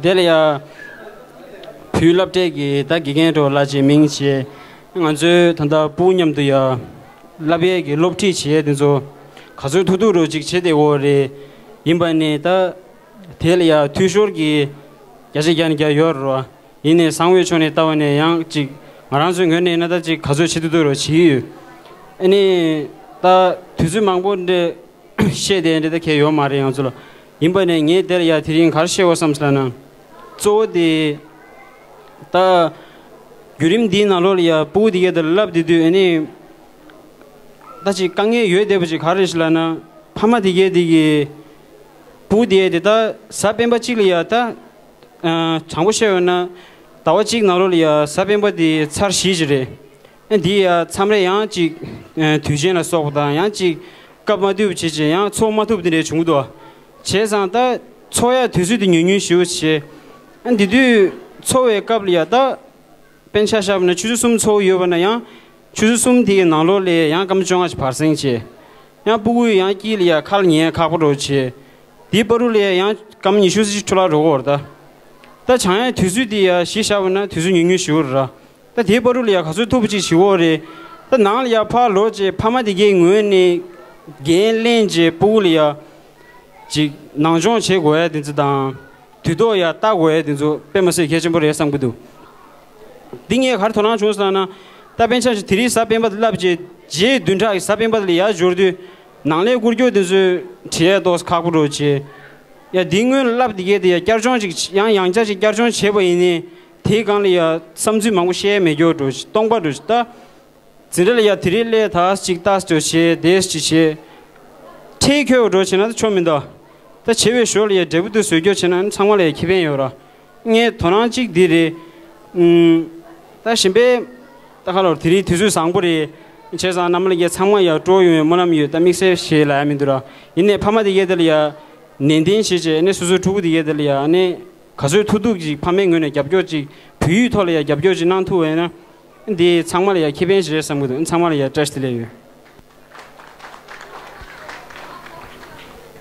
དེ་ལ་ཡ། བོད་སློབ་གྲྭའི་གི་ད་དགེ་རྒན་འགྲོ་ལ་ཅེས་མིང་བྱས། ང་ཚོའི་ད་ལྟ་སྤུ་གུ་མཉམ་དུ་ཡ། བསླབ་ཡས་ཀྱི་སློབ་ཁྲིད་བྱེད་ཡས་དེ་ཚོ། ག་ཚོད་ཐུབ་ཐུབ་རོགས་ཅིག་བྱེད་བསྡད་ཡོད་རེད། ཡིན་པ་ནི་ད། དེ་ལ་ཡ་འཐུས་ཤོར་གྱི། བརྒྱ་ཆ་བརྒྱ་ནས་བརྒྱ་ཡོད་རེད། ཡིན་ནའི་གསང་བའི་ཕྱོགས་ནས་ལྟ་བ་ནས་ཡང་ཅིག་ང་རང་ཚོའི་ངོས་ནས་ན་ད་ཅིག་ག་ཚོད་བྱེད་ཐུབ་ཐུབ་རོགས་བྱེད་ཀྱི་ཡོད། ཨ་ནི། ད་དུས་ཚོད་མང་པོ་འདྲ། བཤད་དེ་འདྲ་ད་གལ་ཡོད་མ་རེད་ང་ཚོ་ལ། ཡིན་པ་ནས་ངས་དེར་ཡ་དེ་རིང་ག་རེ་བཤད་དགོས་བསམ་ཟེར་ན། གཙོ་བོ་དེ། ད། བརྒྱུད་རིམ་འདིའི་ནང་ལོགས་ལ་ཡ་སྤུ་གུ་དེ་གས་དེར་བསླབ་བསྡད་དུས་ཨ་ནི། ད་ཅིག་དཀའ་ངལ་ཡོད་བསྡད་པ་ཅིག་ག་རེ་རེད་ལབ་ན། ཕ་མ་དེ་གས་དེ་གི་སྤུ་གུ་དེ་དེ་ད་གཟའ་སྤེན་པ་གཅིག་ལ་ཡ་ད། ཨ། དྲང་པོ་བཤད་ཡོད་ན་ཟླ་བ་གཅིག་ནང་ལོགས་ལ་ཡ་གཟའ་སྤེན་པ་དེ་ཚར་བཞི་ཅིག་རེད། ཨ། འདི་ཡ་མཚམས་རེ་ཡང་ཅིག་ཨ། དུས་ཆེན་ལ་སོགས་པ་དང་ཡང་ཅིག་སྐབས་མ་བསྡུས་པ་བྱེད་ཅིག་ཡང་འཚོགས་མ་ཐུབ་དེ་འདྲ་བྱུང་གི་འདུག། བྱས་ཙང་ད་འཚོགས་ཡ་དུས་ཚོད་དེ་ཉུང་ཉུང་ཞེ་པོ་བྱས། ཨ། འདི་དུས་འཚོགས་པའི་སྐབས་ལ་ཡ་ད། དཔེར་ན་ཆ་བཞག་པ་ན་ཆུ་ཚོད་གསུམ་འཚོགས་ཡོད་པ་ན་ཡང་། ཆུ་ཚོད་གསུམ་དེའི་ནང་ལོགས་ལ་ཡང་སྐར་མ་བཅོ་ལྔ་ཞིག་བར་གསེང་བྱས། ཡང་སྤུ་གུ་ཡང་དཀྱིལ་ལ་ཡང་ཁ་ལ་ཉན་ཡ་ཁག་པོ་འདྲ་བྱས། དེའི་བར་དུ་ལ་ཡང་སྐར་མ་ཉི་ཤུ་ཙམ་ཞིག་འཕྲོ་བརླག་འགྲོ་གི་ཡོད་རེད་ད། ད་སྦྱང་ཡའི་དུས་ཚོད་དེ་ཡང་གཞི་བཞག་པ་ན་དུས་ཚོད་ཉུང་ཉུང་ཞེ་པོ་རེད་ར། ད་དེའི་བར་དུ་ལ་ཡང་ག་ཚོད་ཐུབ་པ་ཅིག་བྱེད་དགོས་རེད། ད་ནང་ལ་ཡང་ཕར་ལོག་བྱས་ཕ་མ་དེ་གའི་ངོས་ནས་འགན་ལེན་བྱས་སྤུ་གུ་ལ་ཡང་ཅིག་ནང་སྦྱོང་བྱེད་དགོས་ཡ་དེ་ཚོ་དང་། དུས་ཐོག་ཡ་ལྟ་དགོས་ཡ་དེ་ཚོ་དཔེ་མ་སྲིད་གལ་ཆེན་པོ་རེད་བསམ་གྱི་འདུག། འདི་ངས་ག་རེ་དོ་སྣང་བྱུང་ཟེར་ན། ད་དཔེར་ན་ཆ་བཞག་དེ་རིང་གཟའ་སྤེན་པ་དེ་བསླབ་བྱས་རྗེས་བདུན་ཕྲག་གི་གཟའ་སྤེན་པ་དེ་ལ་ཡར་འབྱོར་དུས་ནང་ལས་སྐུར་སྐྱོར་དེ་ཚོ་བྲིས་ཡ་ཏོག་ཙམ་ཁག་པོ་འདྲ་བྱས། ཡ་འདིའི་སྔོན་ལ་བསླབ་དེ་གས་དེ་ཡ་བསྐྱར་སྦྱོང་ཅིག་ཡང་ཡང་བསྐྱར་ཅིག་བསྐྱར་སྦྱོང་བྱས་པ་ཡིན་ནའི་དེའི་སྒང་ལ་ཡ་བསམ་ཚུལ་མང་པོ་བཤད་ཡ་མེད་རྒྱུ་འདྲ་བྱས་སྟོང་པ་འདྲ་བྱས་ད། འཛིན་གྲྭ་ལ་ཡ་དེ་རིང་སླེབས་ད་ཅིག་ལྟ་འདྲ་བྱས་དེ་ཅིག་བྱས། ཁྲེལ་ཁྱོད་འགྲོ་བྱས་ན་ད་ཆོ་མི་འདུག། ད་བྱས་པའི་ཞོར་ལ་ཡ་འབྲས་བུ་དེ་བཟོ་རྒྱུ་བྱས་ན་ཚང་མ་ལ་ཡ་ཁེ་ཕན་ཡོད་ར། ངའི་དོ་སྣང་གཅིག་འདི་རེད། ཨུམ། ད་གཞན་པའི་ད་ཁ་ལོར་དེ་རིང་དུས་ཚོད་བཟང་པོ་རེད། བྱས་ཙང་རྣམ་པ་ལ་ཡ་ཚང་མ་ཡ་སྤྲོ་ཡོང་བའི་སྨོན་ལམ་ཡོད། ད་དམིགས་བསལ་ཞེས་ལབ་ཡ་མི་འདུག་ར། ཡིན་ནའི་ཕ་མ་དེ་གས་དེ་ལ་ཡ་ནན་ཏན་བྱས་བྱས་ནས་སོ་སོའི་ཕྲུ་གུ་དེ་གས་དེ་ལ་ཡ་ནས། ག་ཚོད་ཐུབ་ཐུབ་ཅིག་ཕ་མའི་ངོས་ནས་རྒྱབ་སྐྱོར་ཅིག་བོད་ཡིག་ཐོག་ལ་ཡང་རྒྱབ་སྐྱོར་ཅིག་གནང་ཐུབ་པ་ཡིན་ན། འདི་ཚང་མ་ལ་ཡང་ཁེ་ཕན་ཞིག་རེད་བསམ་གྱི་འདུག། ཚང་མ་ལ་ཡང་བཀྲ་ཤིས་བདེ་ལེགས་ཡོད།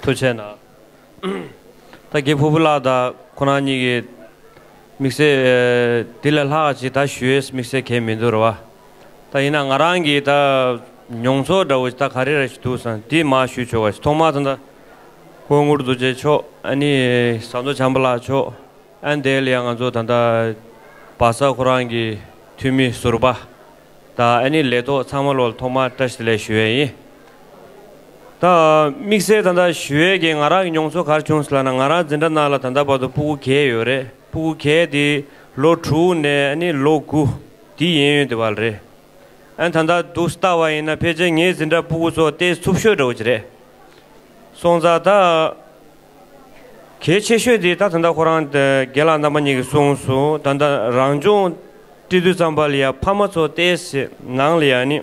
ཐུགས་རྗེ་གནང་། ད་རྒན་ཕུར་བུ་ལགས་དང་ཁོ་རང་གཉིས་ཀྱིས་དམིགས་བསལ་འདི་ལས་ལྷག་ཅིག་ད་ཞུ་ཡས་དམིགས་བསལ་གང་ཡང་མི་འདུག་རེད་བ། ད་ཡིན་ན་ང་རང་གི་ད་མྱོང་ཚོར་འདྲ་བོ་ཞིག་ད་ག་རེ་རེ་ཞིག་འདུག་བསམ་འདི་མར་ཞུ་ཆོག་ག་ཞིག། ཐོག་མར་ད་ལྟ་སྐུ་ངོ་རྡོ་རྗེ་མཆོག། ཨ་ནི་ཟམ་གདོང་བྱམས་པ་ལགས་མཆོག། ཨ་ནི་དེ་ལ་ཡང་ང་ཚོ་ད་ལྟ་བ་ས་ཁོ་རང་གི་འཐུས་མི་ཟུར་པ་དང་ཨ་ནི་ལས་ཐོག་ཚང་མ་ལོ་ལ་ཐོག་མར་བཀྲ་ཤིས་བདེ་ལེགས་ཞུ་ཡས་ཡིན། ད་དམིགས་བསལ་ད་ལྟ་ཞུ་ཡས་ཀྱི་ང་རང་གི་མྱོང་ཚོར་ག་རེ་བྱུང་ཟེར་ལབ་ན། ང་རང་འཛིན་གྲྭ་ནང་ལ་ད་ལྟ་བར་དུ་སྤུ་གུ་བརྒྱད་ཡོད་རེད། སྤུ་གུ་བརྒྱད་དེ་ལོ་དྲུག་ནས་ཨ་ནི་ལོ་དགུ་དེ་ཡན་ཡོན་དེ་བར་རེད། ཨ་ནི་ད་ལྟ་འདུག་ལྟ་བ་ཡིན་ན་ཕལ་ཆེར་ངའི་འཛིན་གྲྭ་སྤུ་གུ་ཚོ་ཏོག་ཙམ་འཚུབ་ཤོས་འདྲ་བོ་ཅིག་རེད། སོང་ཙང་ད་གལ་ཆེ་ཤོས་དེ་ད་ད་ལྟ་ཁོ་རང་རྒན་ལགས་རྣམ་པ་གཉིས་ཀྱིས་གསུངས་སོང་། ད་ལྟ་རང་སྦྱོང་སྤྲད་དུས་ཙམ་པ་ལ་ཡ་ཕ་མ་ཚོ་ཏོག་ཙམ་ནང་ལ་ཡ་ནི་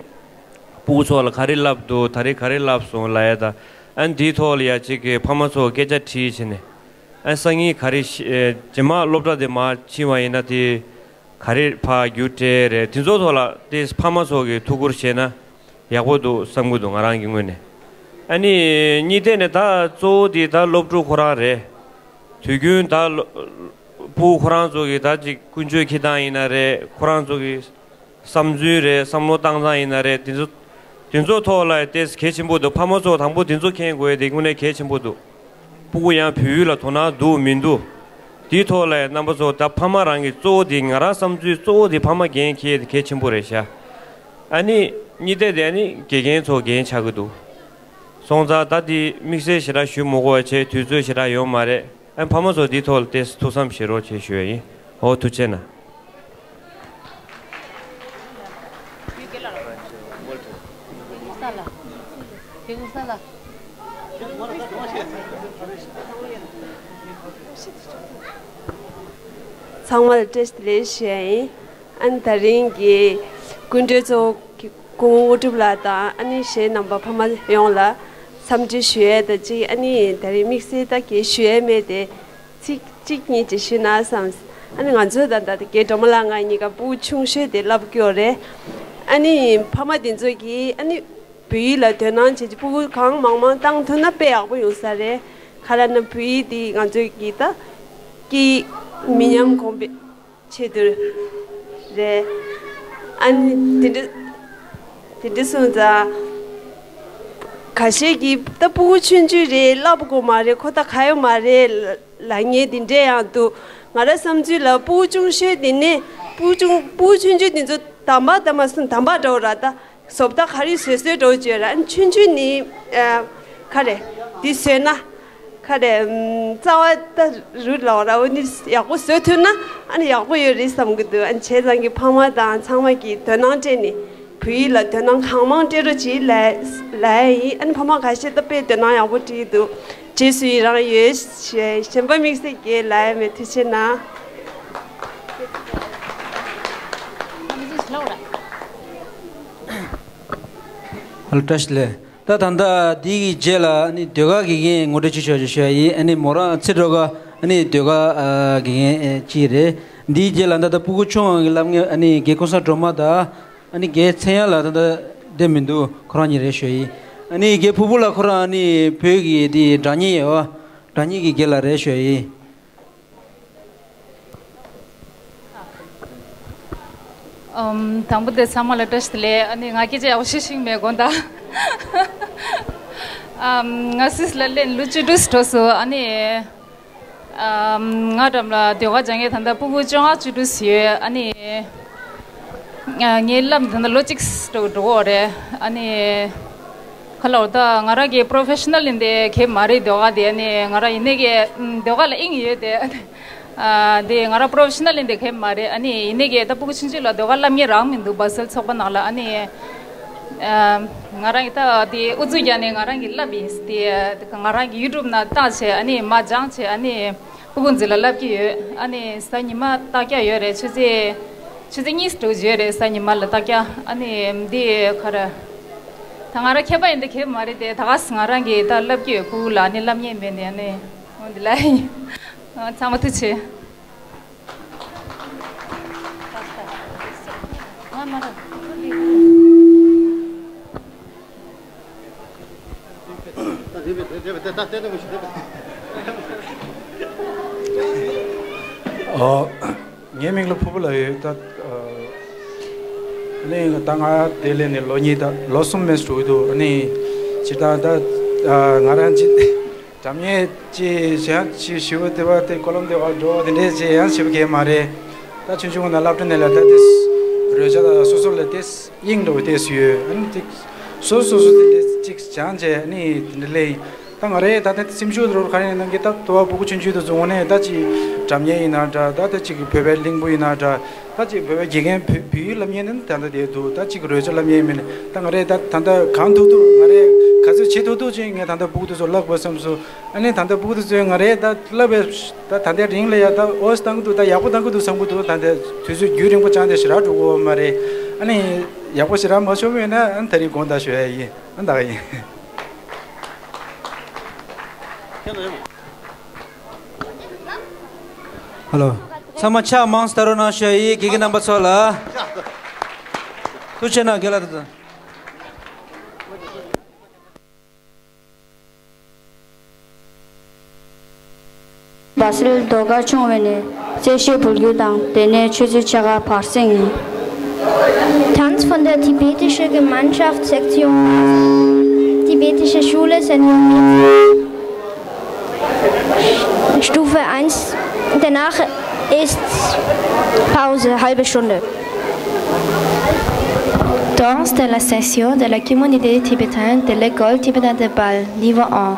སྤུ་གུ་ཚོ་ལ་ག་རེ་བསླབས་འདུག། ད་རེས་ག་རེ་བསླབས་སོང་ལབ་ཡ་ད། ཨ་ནི་དེའི་ཐོག་ལ་ཡ་གཅིག་གི་ཕ་མ་ཚོ་སྐད་ཆ་དྲིས་བྱས་ནས། ཨ་ནི་སང་ཉིན་ག་རེ་ཤེས། རྗེས་མ་སློབ་གྲྭ་དེ་མར་ཕྱིན་པ་ཡིན་ན་དེ་ག་རེ་ཕར་རྒྱུགས་སྤྲད་རེད། དེ་ཚོ་ཐོག་ལ་ཏོག་ཙམ་ཕ་མ་ཚོ་གིས་ཐུགས་ཁུར་བཞེས་ན་ཡག་པོ་འདུག་བསམ་གྱི་འདུག། ང་རང་གི་ངོས་ནས། ཨ་ནི་གཉིས་ཐད་ནས་ད་གཙོ་བོ་དེ་ད་སློབ་ཕྲུག་ཁོ་རང་རེད། དུས་རྒྱུན་ད་སློ་སྤུ་གུ་ཁོ་རང་ཚོ་གི་ད་ཅིག་ཀུན་སྤྱོད་འཁྱེར་སྟངས་ཡིན་ན་རེད། ཁོ་རང་ཚོ་གི་བསམ་ཚུལ་རེད། བསམ་བློ་བཏང་སྟངས་ཡིན་ན་རེད། དེ་ཚོ་དེ་ཚོ་ཐོག་ལ་ཏོག་ཙམ་གལ་ཆེན་པོ་འདུག། ཕ་མ་ཚོ་དང་པོ་དེ་ཚོ་མཁྱེན་དགོས་ཡ་དེ་དངོས་གནས་གལ་ཆེན་པོ་འདུག། སྤུ་གུ་ཡང་བོད་ཡིག་ལ་དོ་སྣང་འདུག་མི་འདུག། དེའི་ཐོག་ལ་རྣམ་པ་ཚོ་ད་ཕ་མ་རང་གི་གཙོ་བོ་དེ། ང་རང་བསམ་ཚུལ་གཙོ་བོ་དེ་ཕ་མ་འགན་འཁྱེར་དེ་གལ་ཆེན་པོ་རེད་ཤག། ཨ་ནི་གཉིས་ཐད་དེ་ཨ་ནི་དགེ་རྒན་ཚོ་འགན་ཆགས་ཀྱི་འདུག། སོང་ཙང་ད་དེ་དམིགས་བསལ་ཞེ་དྲག་ཞུ་མི་དགོས་པ་བྱས། དུས་ཚོད་ཞེ་དྲག་ཡོད་མ་རེད། ཨ་ཕ་མ་ཚོ་དེའི་ཐོག་ལ་ཏོག་ཙམ་ཐུགས་བསམ་བཞེས་རོགས་བྱས་ཞུ་ཡ་ཡིན། འོ་ཐུགས་རྗེ་གནང་། ཚང་མ་ལ་བཀྲ་ཤིས་བདེ་ལེགས་ཞུ་ཡ་ཡིན། ཨ་ནི་ད་རིང་གི་སྐུ་མགྲོན་གཙོ་བོ་སྐུ་ངོ་དངོས་གྲུབ་ལགས་དང་། ཨ་ནི་གཞན་རྣམ་པ་ཕ་མ་ཡོངས་ལ་འཚམས་འདྲི་ཞུ་ཡས་དང་གཅིག། ཨ་ནི་ད་རིང་དམིགས་བསལ་ད་གའི་ཞུ་ཡས་མེད་དེ། ཚིག་གཅིག་གཉིས་ཅིག་ཞུས་ན་བསམས། ཨ་ནི་ང་ཚོ་ད་ལྟ་རྒན་སྒྲོལ་མ་ལགས་ང་གཉིས་ཀ་སྤུ་གུ་ཆུང་ཤོས་དེ་བསླབ་ཀྱི་ཡོད་རེད། ཨ་ནི་ཕ་མ་དེ་ཚོ་གིས་ཨ་ནི་བོད་ཡིག་ལ་དོ་སྣང་བྱེད་ཀྱི་སྤུ་གུ་གང་མང་མང་བཏང་ཐུབ་ན་དཔེ་ཡག་པོ་ཡོང་ས་རེད། ག་རེ་ན་བོད་ཡིག་དེ་ང་ཚོའི་གི་ད་སྐད་མི་ཉམས་གོང་འཕེལ་ཆེད་དུ་རེད། ཨ་ནི་དེ་འདྲ་དེ་འདྲ་སོང་ཙང་། ཁ་ཤས་ཀྱིས་ད་སྤུ་གུ་ཆུང་ཆུང་རེད། བསླབ་དགོས་མ་རེད། ཁོ་ད་ག་ཡོད་མ་རེད་ལབ་མཁན་དེ་འདྲས་ཡང་འདུག། ང་རའི་བསམ་ཚུལ་ལ་སྤུ་གུ་ཆུང་ཤོས་དེ་ནས་སྤུ་གུ་ཆུང་སྤུ་གུ་ཆུང་ཆུང་དེ་ཚོ་དམ་པ་དམ་པ་སུ་དམ་པ་འདྲ་བོ་ར། ད་བཟོ་ལྟ་ག་རེ་བཟོས་བཟོས་འདྲ་བོ་བྱོས་ར། ཨ་ནི་ཆུང་ཆུང་ནི་ཨ་ག་རེ་འདི་བཟོས་ན་ག་རེ་ཨམ་རྩ་བ་ད་རུ་ལའོ་ར། འོ་ནི་ཡག་པོ་བཟོས་ཐུབ་ན་ཨ་ནི་ཡག་པོ་ཡོད་རེད་བསམ་གི་འདུག། ཨ་ནི་བྱས་ཙང་གི་ཕ་མ་དང་ཚང་མ་གི་དོ་སྣང་སྤྲད་ནས། བོད་ཡིག་ལ་དོ་སྣང་གང་མང་སྤྲད་རོགས་གྱིས་ལབ་ལབ་ཡིན། ཨ་ནི་ཕ་མ་ཁ་ཤས་ད་དཔེ་དོ་སྣང་ཡག་པོ་སྤྲད་འདུག་རྗེས་སུ་ཡི་རང་ཡོད། གཞན་པ་དམིགས་བསལ་གྱི་ལབ་མེད། ཐུགས་རྗེ་གནང་། ཧ་ལོ། བཀྲ་ཤིས་བདེ་ལེགས། ད་ད་ལྟ་འདི་གི་རྗེས་ལ་ཨ་ནི་ཟློས་གར་དགེ་རྒན་ངོ་སྤྲོད་ཅིག་ཞུ་ཞུ་ཡ་ཡིན། ཨ་ནི་མོ་རང་ཚེ་སྒྲོལ་དཀར་ཨ་ནི་ཟློས་གར་ཨ་དགེ་རྒན་ཨེ་ཅིག་རེད། འདིའི་རྗེས་ལ་ད་ལྟ་སྤུ་གུ་ཆུང་བ་གི་སློབ་གཉེར་ཨ་ནི་རྒན་ཀུན་བཟང་སྒྲོལ་མ་དང་ཨ་ནི་རྒན་ཚེ་དབྱངས་ལགས་ད་ལྟ་བསྡད་མི་འདུག་ཁོ་རང་གཉིས་རེད་ཞུ་ཡ་ཡིན། ཨ་ནི་རྒན་ཕུར་བུ་ལགས་ཁོ་རང་ཨ་ནི་བོད་ཀྱི་དེ་སྒྲ་སྙན་ཡོད། སྒྲ་སྙན་གྱི་དགེ་ལགས་རེད་ཞུ་ཡ་ཡིན། ཨམ། དང་པོ་དེ་ཚང་མ་ལ་བཀྲ་ཤིས་བདེ་ལེགས། ཨ་ནི་ང་སྐད་ཆ་ཡག་པོ་བཤད་ཤེས་ཀྱི་མེད་དགོངས་དག་ཨམ། ང་སིས་ལ་ལེན་ལོ་བཅུ་དྲུག་འགྲོ་སོང་། ཨ་ནི་ཨམ། ང་འགྲམ་ལ་ཟློས་གར་སྦྱང་མཁན་ད་ལྟ་སྤུ་གུ་བཅོ་ལྔ་བཅུ་དྲུག་ཡོད། ཨ་ནི་ཨ། ངའི་བསླབ་ད་ལྟ་ལོ་གཅིག་འགྲོ་འགྲོ་གི་རེད། ཨ་ནི་ཁ་ལོ་ད་ང་རང་གི་པྲོ་ཕེ་ཤ་ནལ་ཡིན་དེ་གལ་མ་རེད། ཟློས་གར་དེ་ཨ་ནི་ང་རང་ཡིན་ནའི་གི་ཨམ། ཟློས་གར་ལ་དབྱིངས་ཡོད་དེ། ཨ། དེ་ང་རང་པྲོ་ཕེ་ཤ་ནལ་ཡིན་དེ་གལ་མ་རེད། ཨ་ནི་ཡིན་ནའི་གི་ད་སྤུ་གུ་ཆུང་ཆུང་ལ་ཟློས་གར་བསླབ་མཁན་རང་མི་འདུག་བྷ་སལ་ཚོགས་པ་ནང་ལ། ཨ་ནི་ཨ། ང་རང་གི་ད་དེ་ཨུ་ཚུགས་རྒྱག་ནས་ང་རང་གི་བསླབ་ཡིན། དེ་ང་རང་གི་ཡུ་ཊུབ་ནང་བཏང་བྱས་ཨ་ནི་མར་སྦྱངས་བྱས་ཨ་ནི། སྤུ་གུ་ཚོ་ལ་བསླབ་ཀྱི་ཡོད། ཨ་ནི་གཟའ་ཉི་མ་ལྟག་རྒྱག་ཡོད་རེད། ཆུ་ཚོད་ཆུ་ཚོད་གཉིས་འགྲོ་གི་ཡོད་རེད། གཟའ་ཉི་མ་ལ་ལྟག་རྒྱག་ཨ་ནི་འདི་ག་རེ། ད་ང་རང་མཁས་པ་ཡིན་དེ་གལ་མ་རེད་དེ། ད་ག་སེ་ང་རང་གིས་ད་བསླབ་ཀྱི་ཡོད། སྤུ་གུ་ལ་ཨ་ནི་བསླབ་མཁན་མེད་ནས་ཨ་ནི། འོ་འདི་ལ་ཡིན། ཨ། ཚང་མ་ཐུགས་རྗེ་ཆེ། ཨོ། ངའི་མིང་ལ་ཕུར་བུ་ལགས་ཡོད། ད་ཨ་ནི་ད་ང་དེ་སླེབས་ནས་ལོ་གཉིས། ད་ལོ་གསུམ་མིན་འགྲོ་གི་འདུག་ཨ་ནི་སྤྱིར་བཏང་ད་ང་རང་ཅི་སྒྲ་སྙན་ཅི་བྱས་ཅི་ཞུ་བ་དེ་བ་དེ་ཀོ་ལོམ་དེ་བ་འགྲོ་དེ་འདྲས་ཅི་ཡང་བྱེད་པ་གལ་མ་རེད། ད་ཆུང་ཆུང་ན་སློབ་གྲྭ་ནས་ལ་ད་དེ་རོལ་ཆ་ད་སོ་སོ་ལ་དེ་དབྱིངས་འགྲོ་བའི་དེ་སུ་ཡོད། ཨ་ནི་དེ་སོ་སོ་སོ་དེ་འདྲས་ཅིག་སྦྱངས་བྱས་ཨ་ནི་དེ་འདྲ་ལས་ཡིན། ད་ང་རའི་ད་ལྟ་སེམས་ཤུགས་རོར་ག་རེ་ཡིན་ན་གི་ད་དུ་བ་སྤུ་གུ་ཆུང་ཆུང་དུ་བཟུང་ནས་ད་ཅིག་སྒྲ་སྙན་ཡིན་ན་འདྲ། ད་ད་ཅིག་བོད་པའི་གླིང་བུ་ཡིན་ན་འདྲ། ད་ཅིག་བོད་པའི་དགེ་རྒན་བོད་བོད་ཡིག་བསླབ་མཁན་ནི་ད་ལྟ་དེ་འདུག་ད་ཅིག་རོལ་ཆ་བསླབ་མཁན་མིན། ད་ང་རས་ད་ད་ལྟ་གང་ཐུབ་ཐུབ་ང་རས་ག་ཚོད་བྱེད་ཐུབ་ཐུབ་ཅིག་ངས་ད་ལྟ་སྤུ་གུ་དེ་ཚོ་བསླབ་དགོས་བསམ་སོང་། ཨ་ནི་ད་ལྟ་སྤུ་གུ་དེ་ཚོས་ང་རས་ད་བསླབ་པའི་ད་ད་ལྟའི་རིང་ལ་ཡ་ད་ཨོ་སི་བཏང་གི་འདུག་ད་ཡག་པོ་བཏང་གི་འདུག་བསམ་གི་འདུག་ད་ལྟ་དུས་ཚོད་རྒྱུན་རིང་པོ་བཅངས་ཏེ་ཞེ་དྲག་འགྲོ་གི་ཡོད་མ་རེད། ཨ་ནི་ཡག་པོ་ཞེ་དྲག་མ་ཤོར་བ་ཡིན་ན་ཨ་ནི་ད་རིང་དགོངས་དག་ཞུ་ཡ་ཡིན། ཨ་ནི་ད་ག་ཡིན། ཧ་ལོ། ཚང་མ་ཕྱག་མང་སྟ་རོ་གནང་ཞུ་ཡ་ཡིན། དགེ་རྒན་རྣམ་པ་ཚོ་ལ། ཐུགས་རྗེ་གནང་། རྒན་ལགས་དང་། བྷ་སེལ་ཟློས་གར་ཆུང་བ་ནས་རྩེད་ཤོད་འབུལ་རྒྱུ་དང་། དེ་ནས་ཆུ་ཚོད་ཕྱེད་ཀ་བར་གསེང་ཡིན། Tanz von der tibetischen Gemeinschaftssektion Basel, Tibetische Schule Senior Mädchen, Stufe eins. Danach ist Pause, halbe Stunde. Danse de la section de la communauté tibétaine de l'école tibétaine de Bâle, niveau un.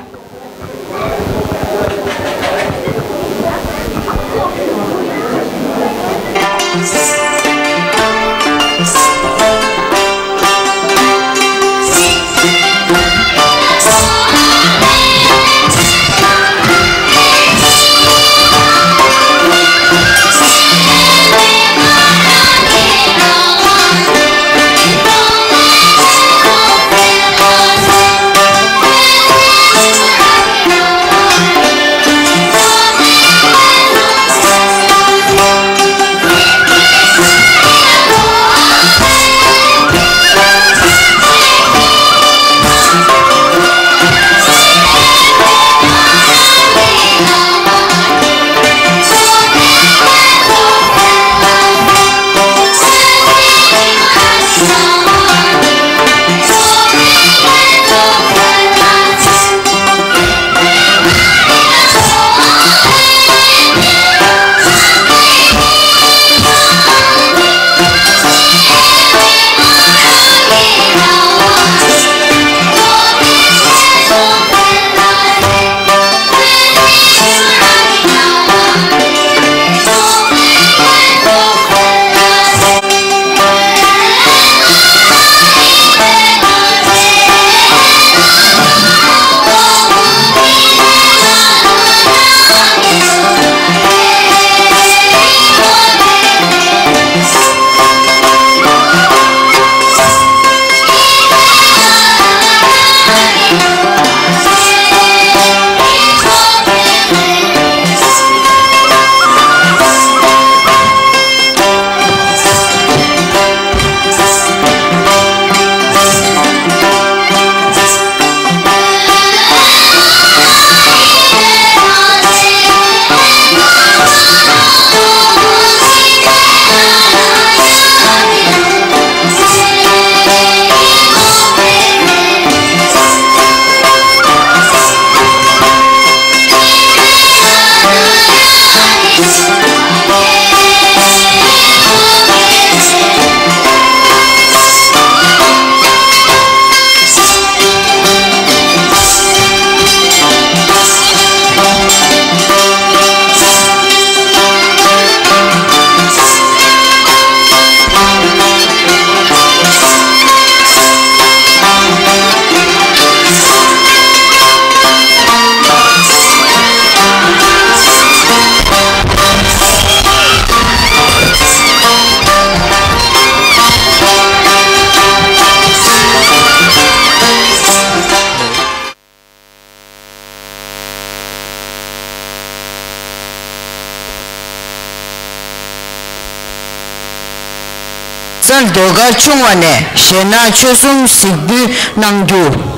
ཟློས་གར་ཆུང་བ་ནས་གཞས་སྣ་ཆོལ་གསུམ་གཟིགས་འབུལ་གནང་རྒྱུ།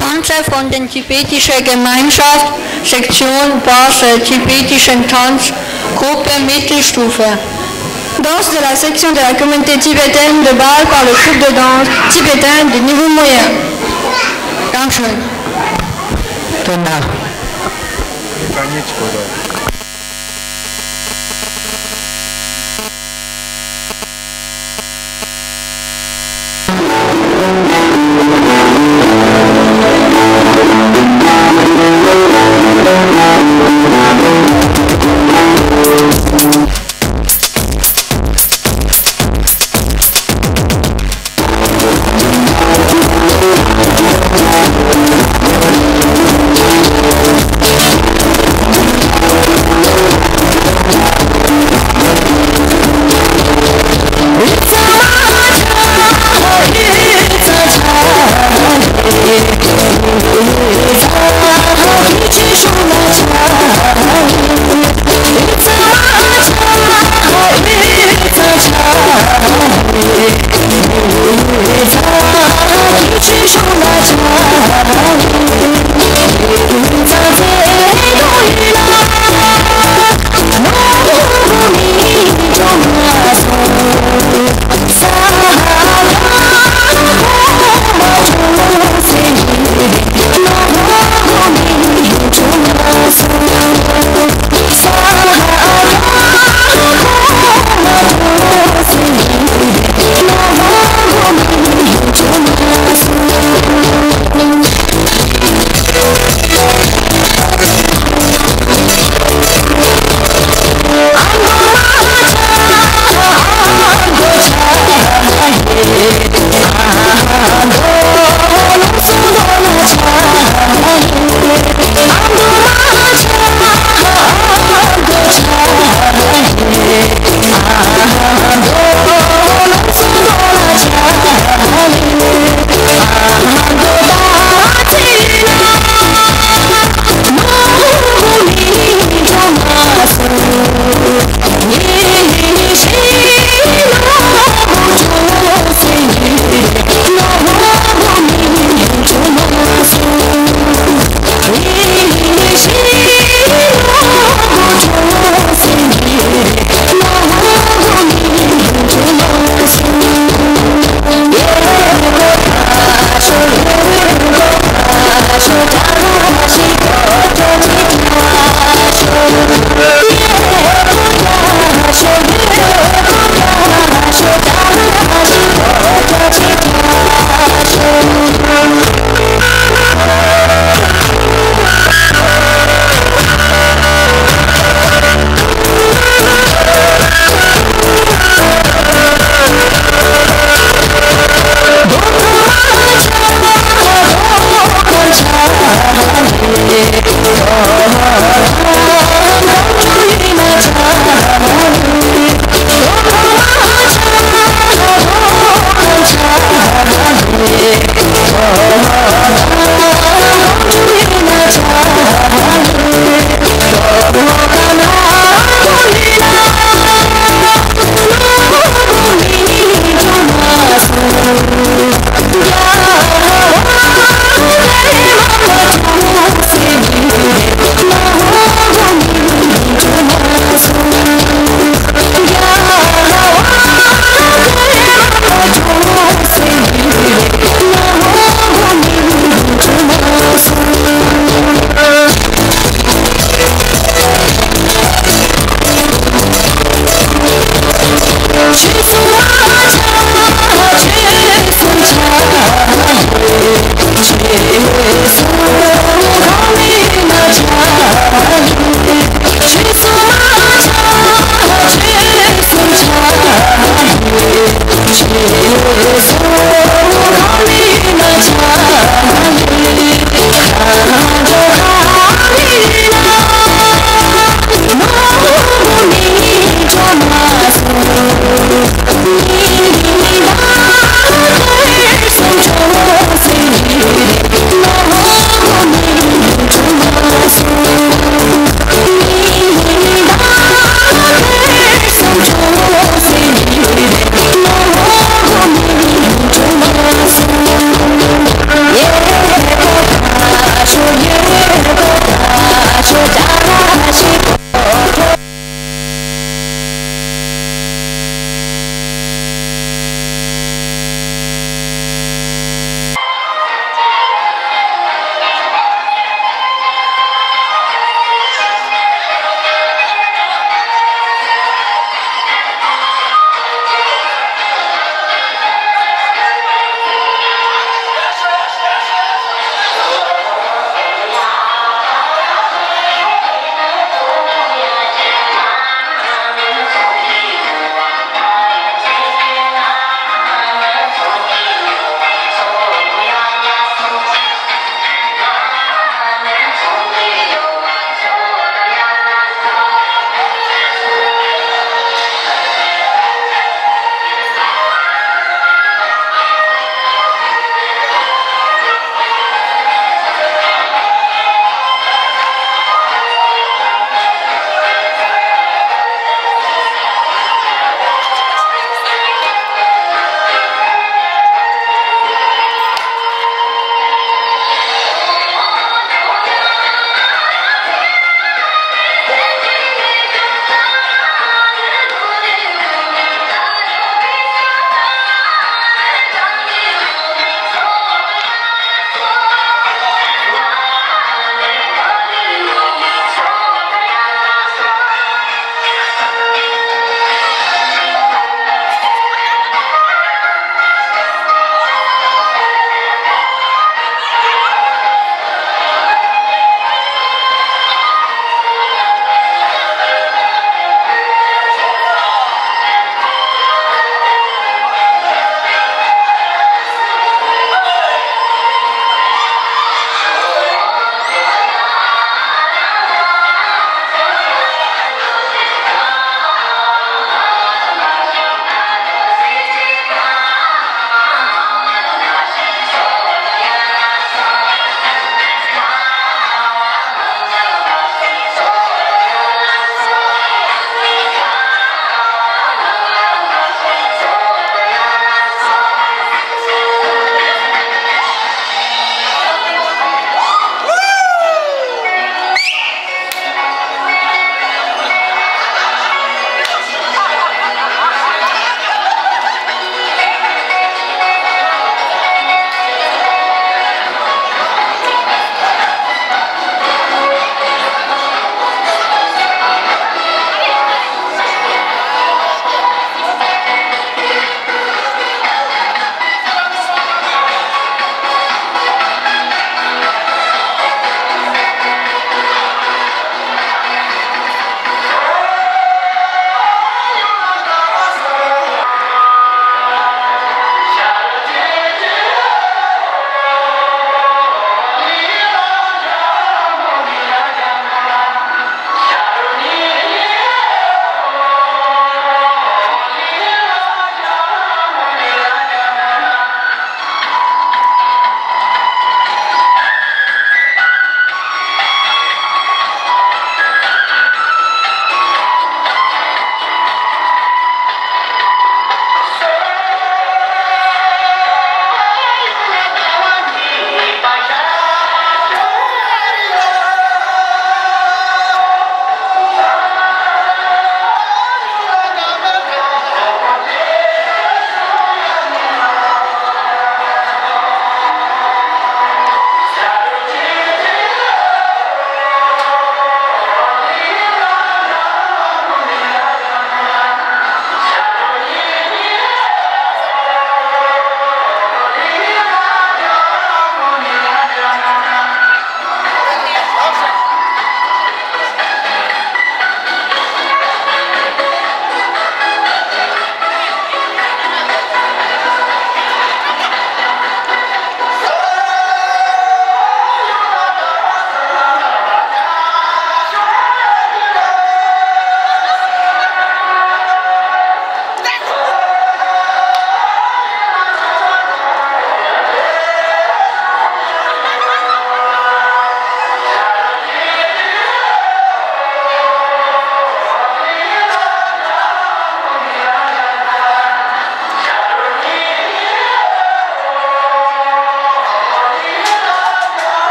Tanzschef von der Tibetischer Gemeinschaft, Sektion Basel, tibetischen Tanz, Gruppe Mittelstufe. Danse de la section de la communauté tibétaine de Bâle par le groupe de danse tibétain de niveau moyen. Dankeschön. Tonal.